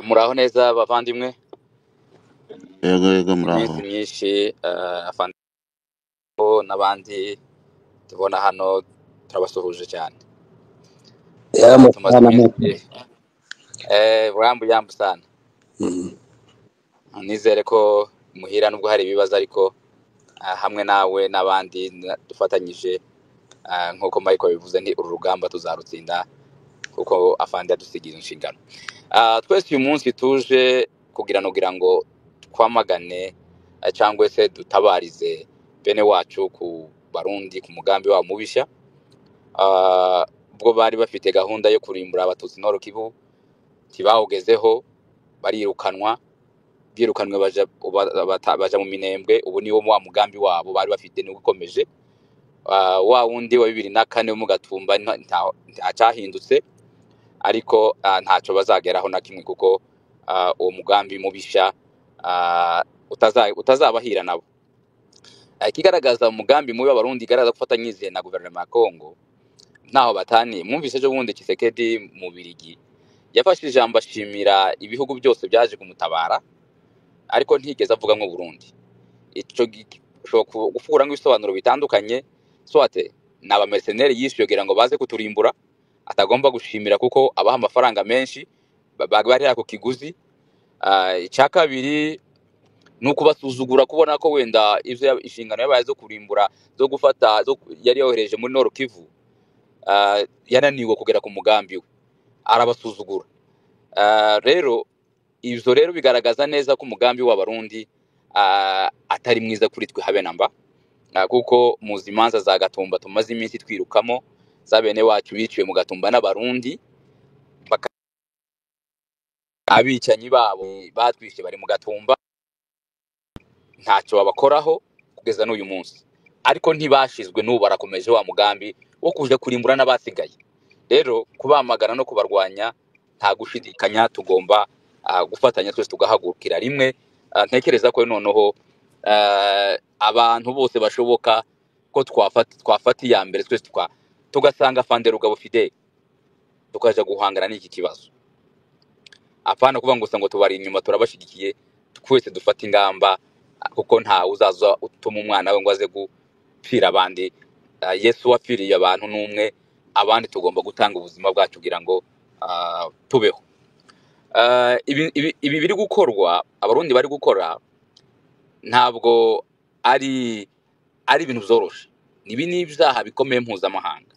Muraho neza bavandimwe? Yego, muraho. Iminsi myinshi. Afande n'abandi tubona hano, turabasuhuje cyane. Tumaze Sana. iminsi, burambu yambu sana. Nizere ko muhira nubwo hari ibibazo, ariko hamwe nawe n'abandi dufatanyije, nk'uko Michael bivuze, ni uru rugamba tuzarutsinda kuko afande yadusigiye inshingano. Twese uyu munsi tuje kugira ngo twamagane, cyangwa se dutabarize bene wacu ku Barundi ku mugambi wabo mubisha. Ubwo bari bafite gahunda yo kurimbura Abatutsi Nord Kivu, ntibawugezeho, barirukanwa, birukanwe baja mu Minembwe. Ubu niwo wa mugambi wabo bari bafite niwo ukomeje. Wa wundi wa 2004 wo mu Gatumba ntacyahindutse, ariko ntacyo bazageraho na kimwe, kuko uwo mugambi mubisha utazabahira nabo. Ikigaragaza umugambi mubi w'Abarundi, igaragaza gufatanyije na guverinoma ya Congo, ntaho bataniye. Mwumvise ejo bundi Tshisekedi mu Birigi yafashe ijambo ashimira ibihugu byose byaje kumutabara, ariko ntigeze avuga ngo Burundi. Ico ushobora gukuramo ibisobanuro bitandukanye, soit ni abamercenaires yishyuye kugira ngo baze kuturimbura, atagomba gushimira kuko abaha amafaranga menshi, barira ku kiguzi. Icya kabiri ni ukubasuzugura, kubona ko wenda ivyo inshingano yabaye zo kurimbura, zo gufata, zo yari yohereje muri Nord Kivu, yananiwe kugera ku mugambi we, arabasuzugura. Rero ivyo rero bigaragaza neza ko umugambi w'Abarundi atari mwiza kuri twe habe namba, kuko muzi imanza za Gatumba tumaze iminsi twirukamo, za bene wacu biciwe mu Gatumba n'Abarundi, abicanyi babo batwishe bari mu Gatumba, ntacyo babakoraho kugeza n'uyu munsi, ariko ntibashizwe, n'ubu barakomeje wa mugambi wo kuja kurimbura n'abasigaye. Rero kubamagana no kubarwanya nta gushidikanya, tugomba gufatanya twese tugahagurukira rimwe. Ntekereza ko noneho abantu bose bashoboka ko twafata iya mbere twese tugasanga Afande Rugabo Fidele, tukaja guhangana n'iki kibazo. Apana kuvuga ngo gusa ngo tubari inyuma turabashigikiye, twese dufata ingamba, kuko nta uzaza utuma umwana we ngo aze gupfira abandi. Yesu wapfiriye abantu n'umwe, abandi tugomba gutanga ubuzima bwacu kugira ngo tubeho. Ibi biri gukorwa, Abarundi bari gukora, ntabwo ari ibintu byoroshe. Ibi ni ibyaha bikomeye mpuzamahanga.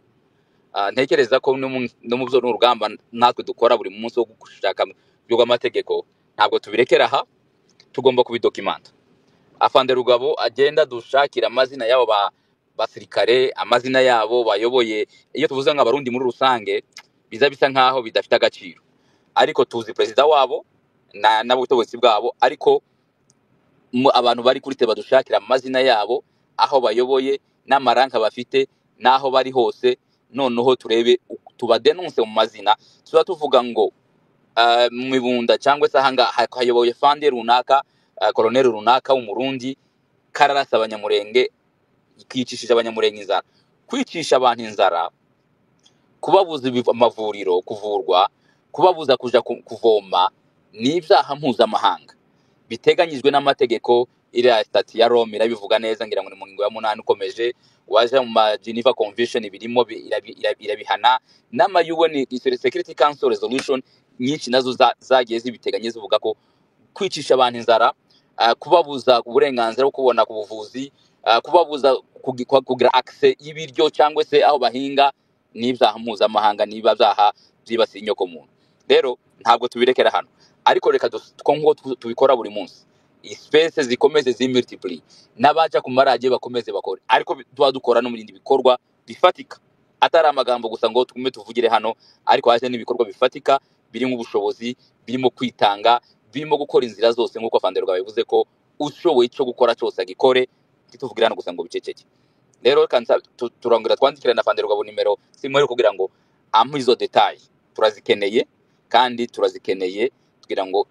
Ntekereza ko no mu byo n'urugamba natwe dukora buri munsi wo gushaka rw'amategeko, ntabwo tubirekera aha, tugomba kubidokimanta. Afande Rugabo agenda dushakira amazina y'abo basirikare, amazina yabo bayoboye. Iyo tuvuze ngo Abarundi muri rusange, biza bisa nkaho bidafite agaciro, ariko tuzi perezida wabo na n'ubutegetsi bwabo, ariko abantu bari kuri te badushakira amazina yabo, aho bayoboye n'amaranka bafite n'aho bari hose, noneho turebe tubadenonse mu mazina. Tuba tuvuga ngo mu Mibunda cyangwa se ahanga hayoboye fande runaka, koloneli runaka w'Umurundi kararasa Abanyamurenge, kicishije Abanyamurenge inzara. Kwicisha abantu inzara, kubabuza amavuriro kuvurwa, kubabuza kuja kuvoma, ni ibyaha mpuzamahanga biteganyijwe n'amategeko. Iriya stati ya Rome irabivuga neza, ngira ngo ni mu ngingo ya 8 ukomeje waje mu ma Geneva Convention birimo, irabihana, n'ama UN Security Council resolution nyinshi nazo zagiye zibiteganya, zivuga ko kwicisha abantu inzara, kubabuza uburenganzira bwo kubona ku buvuzi, kubabuza kugira access y'ibiryo cyangwa se aho bahinga, n'ibyaha mpuzamahanga, niba byaha byibasiye inyoko muntu. Rero ntabwo tubirekera hano, ariko reka nkuko tubikora buri munsi, space zikomeze zimultiply, n'abaja ku maradiyo bakomeze bakore, ariko tuba dukora no mu bindi bikorwa bifatika, atari amagambo gusa ngo tugume tuvugire hano, ariko haje n'ibikorwa bifatika birimo ubushobozi, birimo kwitanga, birimo gukora inzira zose nk'uko Afande Rugabo yabivuze ko ushoboye icyo gukora cyose agikore, ntituvugire hano gusa ngo biceceke. Rero reka turongera twandikire na Afande Rugabo nimero simwe kugira ngo ampe izo detail, turazikeneye kandi turazikeneye kugira ngo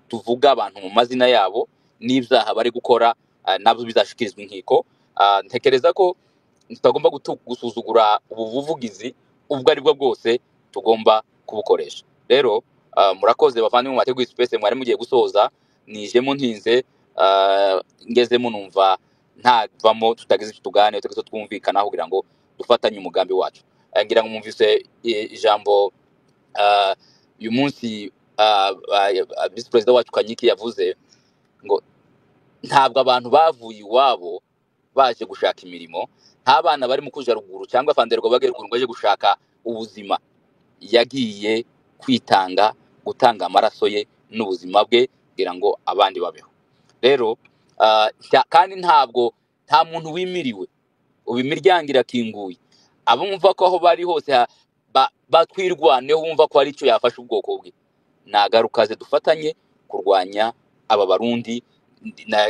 tuvuge abantu mu mazina yabo n'ibyaha bari gukora, nabyo bizashikirizwa inkiko. Ntekereza ko tutagomba gusuzugura ubu buvugizi ubwo ari bwo bwose, tugomba kubukoresha. Rero murakoze bavandimwe mwateguye space, mwari mugiye gusoza, nijemo ntinze, ngezemo numva ntavamo tutagize icyo tuganira, tutagize icyo twumvikanaho kugira ngo dufatanye umugambi wacu. Ngira ngo mwumvise ijambo uyu munsi visi perezida wacu Kanyiki yavuze ngo ntabwo abantu bavuye iwabo baje gushaka imirimo, nta bana bari mu kuja ruguru cyangwa Afande Rugabo bagiye ruguru ngo baje gushaka ubuzima, yagiye kwitanga, gutanga amaraso ye n'ubuzima bwe kugira ngo abandi babeho. Rero kandi ntabwo nta muntu wimiriwe, ubu imiryango irakinguye, abumva ko aho bari hose batwirwaneho, bumva ko hari icyo yafasha ubwoko bwe, nagaruka ze dufatanye kurwanya aba Barundi na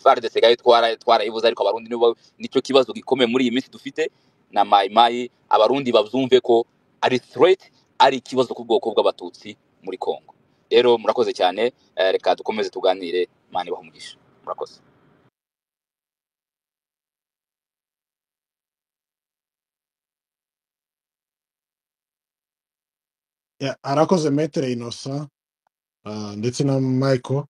FRDC gayo twarayibuze, ariko Abarundi nibo nicyo kibazo gikomeye muri iyi minsi dufite na Mai Mai. Abarundi babyumve ko ari threat, ari ikibazo ku bwoko bw'Abatutsi muri Kongo. Rero murakoze cyane, reka dukomeze tuganire, Imana ibahe umugisha. Murakoze. Ya, arakoze Maître Innocent ndetse na Michael.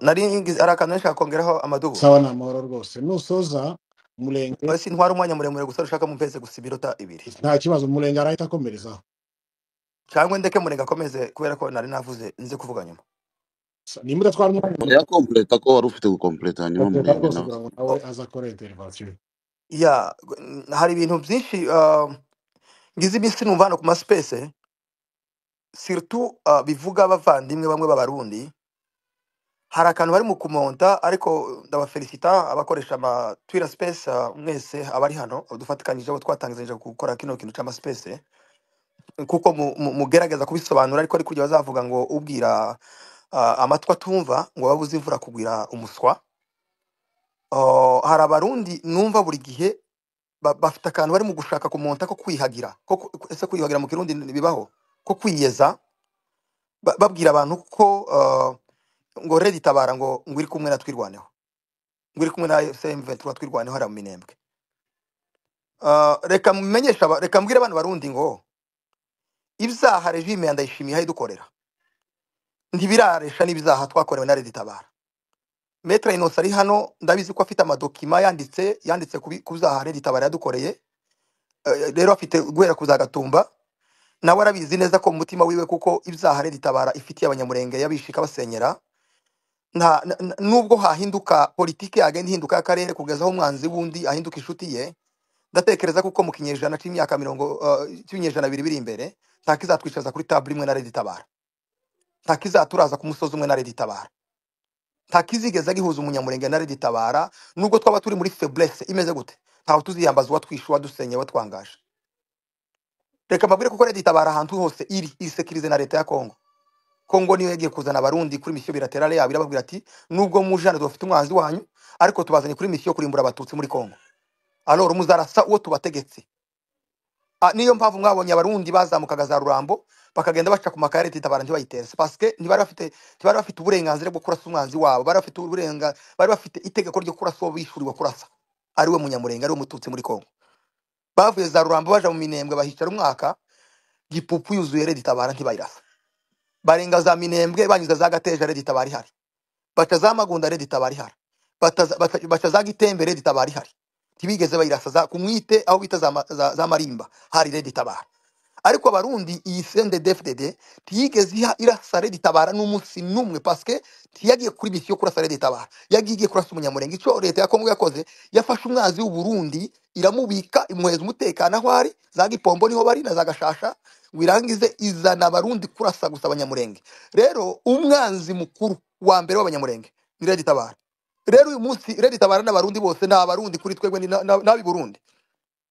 Nari hari akantu nshaka kongeraho amadubu. Sawa, ni amahoro rwose. Nusoza Murenge, Si ntwara umwanya muremure gusa, ushaka mumpeze gusa iminota 2 nta kibazo, Murenge arahita akomerezaho. Cyangwa ndeke Murenge akomeze kubera ko nari navuze nze kuvuga nyuma. Nimba udatwara umwanya Ya completa ko wari ufite gukompleta hanyuma completa Murenge rwose nawe. kugira ngo nawe aze akore intervention. Ya, hari ibintu byinshi ngize iminsi numva hano ku maspace, surtout bivuga abavandimwe bamwe b'Abarundi, hari akantu bari mu kumonta, ariko ndabafelicita abakoresha ama Twitter space, mwese abari hano dufatikanyije abo twatangizanyije gukora kino kintu c'ama space, kuko mugerageza kubisobanura, ariko ari kurya bazavuga ngo ubwira amatwi atumva ngo babuze imvura kugwira umuswa. Hari Abarundi numva buri gihe bafite akantu bari mu gushaka kumonta ko kwihagira, ko ese kwiyuhagira mu Kirundi bibaho, ko kwiyeza, babwira abantu ko ngo Red Tabara ngo iri kumwe na Twirwaneho, ngo iri kumwe na CM23 Twirwaneho hariya mu Minembwe. Reka mumenyesha reka mbwire abantu Barundi ngo ibyaha regime ya Ndayishimiye idukorera ntibiraresha n'ibyaha twakorewe na Red Tabara. Maître Innocent ari hano, ndabizi ko afite amadokima yanditse ku byaha Red Tabara yadukoreye. Rero afite guhera ku za Gatumba, nawe arabizi neza ko mu mutima wiwe, kuko ibyaha Red Tabara ifitiye Abanyamurenge yabishika basenyera, nubwo hahinduka politiki yagenda ihinduka y'akarere kugeza aho umwanzi wundi ahinduka inshuti ye, ndatekereza kuko mu kinyejana c'imyaka 20 biri imbere nta kizatwicaza kuri table imwe na Red Tabara, nta kizaturaza ku musozi umwe na Red Tabara, nta kizigeza gihuza Umunyamurenge na Red Tabara, nubwo twaba turi muri faiblesse imeze gute, ntaho tuziyambaza uwatwishe, uwadusenye, uwatwangaje. Reka mbabwire kuko Red Tabara ahantu hose iri isekirize na leta ya Kongo. Kongo niyo yagiye kuzana Abarundi kuri mission bilaterale yabo, irababwira ati nubwo mujana dufite umwanzi wanyu, ariko tubazanye kuri mission kurimbura Abatutsi muri Kongo, alors muzarasa uwo tubategetse. Niyo mpamvu mwabonye Abarundi bazamukaga za Rurambo bakagenda baca ku makaya Red Tabara ntibayitere, parce que ntibari bafite uburenganzira bwo kurasa umwanzi wabo, bari bafite itegeko ryo kurasa uwo bishuriwe kurasa, ari we Munyamurenge, ari we Mututsi muri Kongo. Bavuye za Rurambo baja mu Minembwe bahicara umwaka, Gipupu yuzuye Red Tabara ntibayirasa. Barenga za Minembwe banyuze za Gateja Red Tabara ihari, baca za Magunda Red Tabara ihari, baca za Gitembe Red Tabara ihari, ntibigeze bayirasa. Za kumwite aho bita za Marimba hari Red Tabara. Ariko abarundi, iyi CNDD-FDD ntiyigeze iha irasa Red Tabara n'umunsi n'umwe, parce ntiyagiye kuri mission kurasa Red Tabara, yagiye igiye kurasa umunyamurenge. Icyo leta ya Kongo yakoze, yafashe umwanzi w'u Burundi iramubika, imuheza umutekano aho ari, za Gipombo niho bari na za Gashasha, ngo irangize izana abarundi kurasa gusa abanyamurenge. Rero umwanzi mukuru wa mbere w'abanyamurenge ni Red Tabara. Rero uyu munsi Red Tabara n'abarundi bose ni abarundi kuri twebwe, ni n'ab'i Burundi.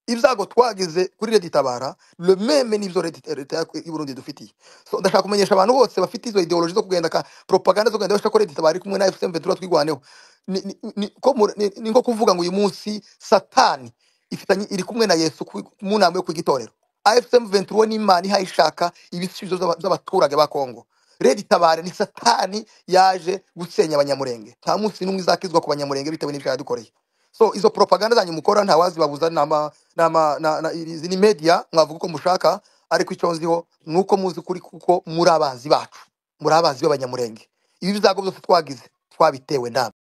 Ibyago twagize kuri Red Tabara, le même n'ibyo leta y'u Burundi dufitiye. So ndashaka kumenyesha abantu bose bafite izo idéologie zo kugenda ka propaganda zo kugenda bashaka ko Red Tabara iri kumwe na AFC M23 twigwaneho, ni nko kuvuga ngo uyu munsi Satani ifitanye iri kumwe na Yesu mu nama yo kwigitorero. AFC M23 n'Imana ihaye ishaka ibisubizo by'abaturage ba Kongo. Red Tabara ni Satani yaje gusenya abanyamurenge. Nta munsi n'umwe izakizwa ku banyamurenge bitewe n'ibyo yadukoreye. So izo propaganda zanyu mukora ntawazibabuza, nama nama na, na, izi ni media, mwavuga uko mushaka, ariko icyo nziho nuko muzi kuri, kuko muri abanzi bacu, muri abanzi b'abanyamurenge. Ibi bizago byose twagize twabitewe namwe.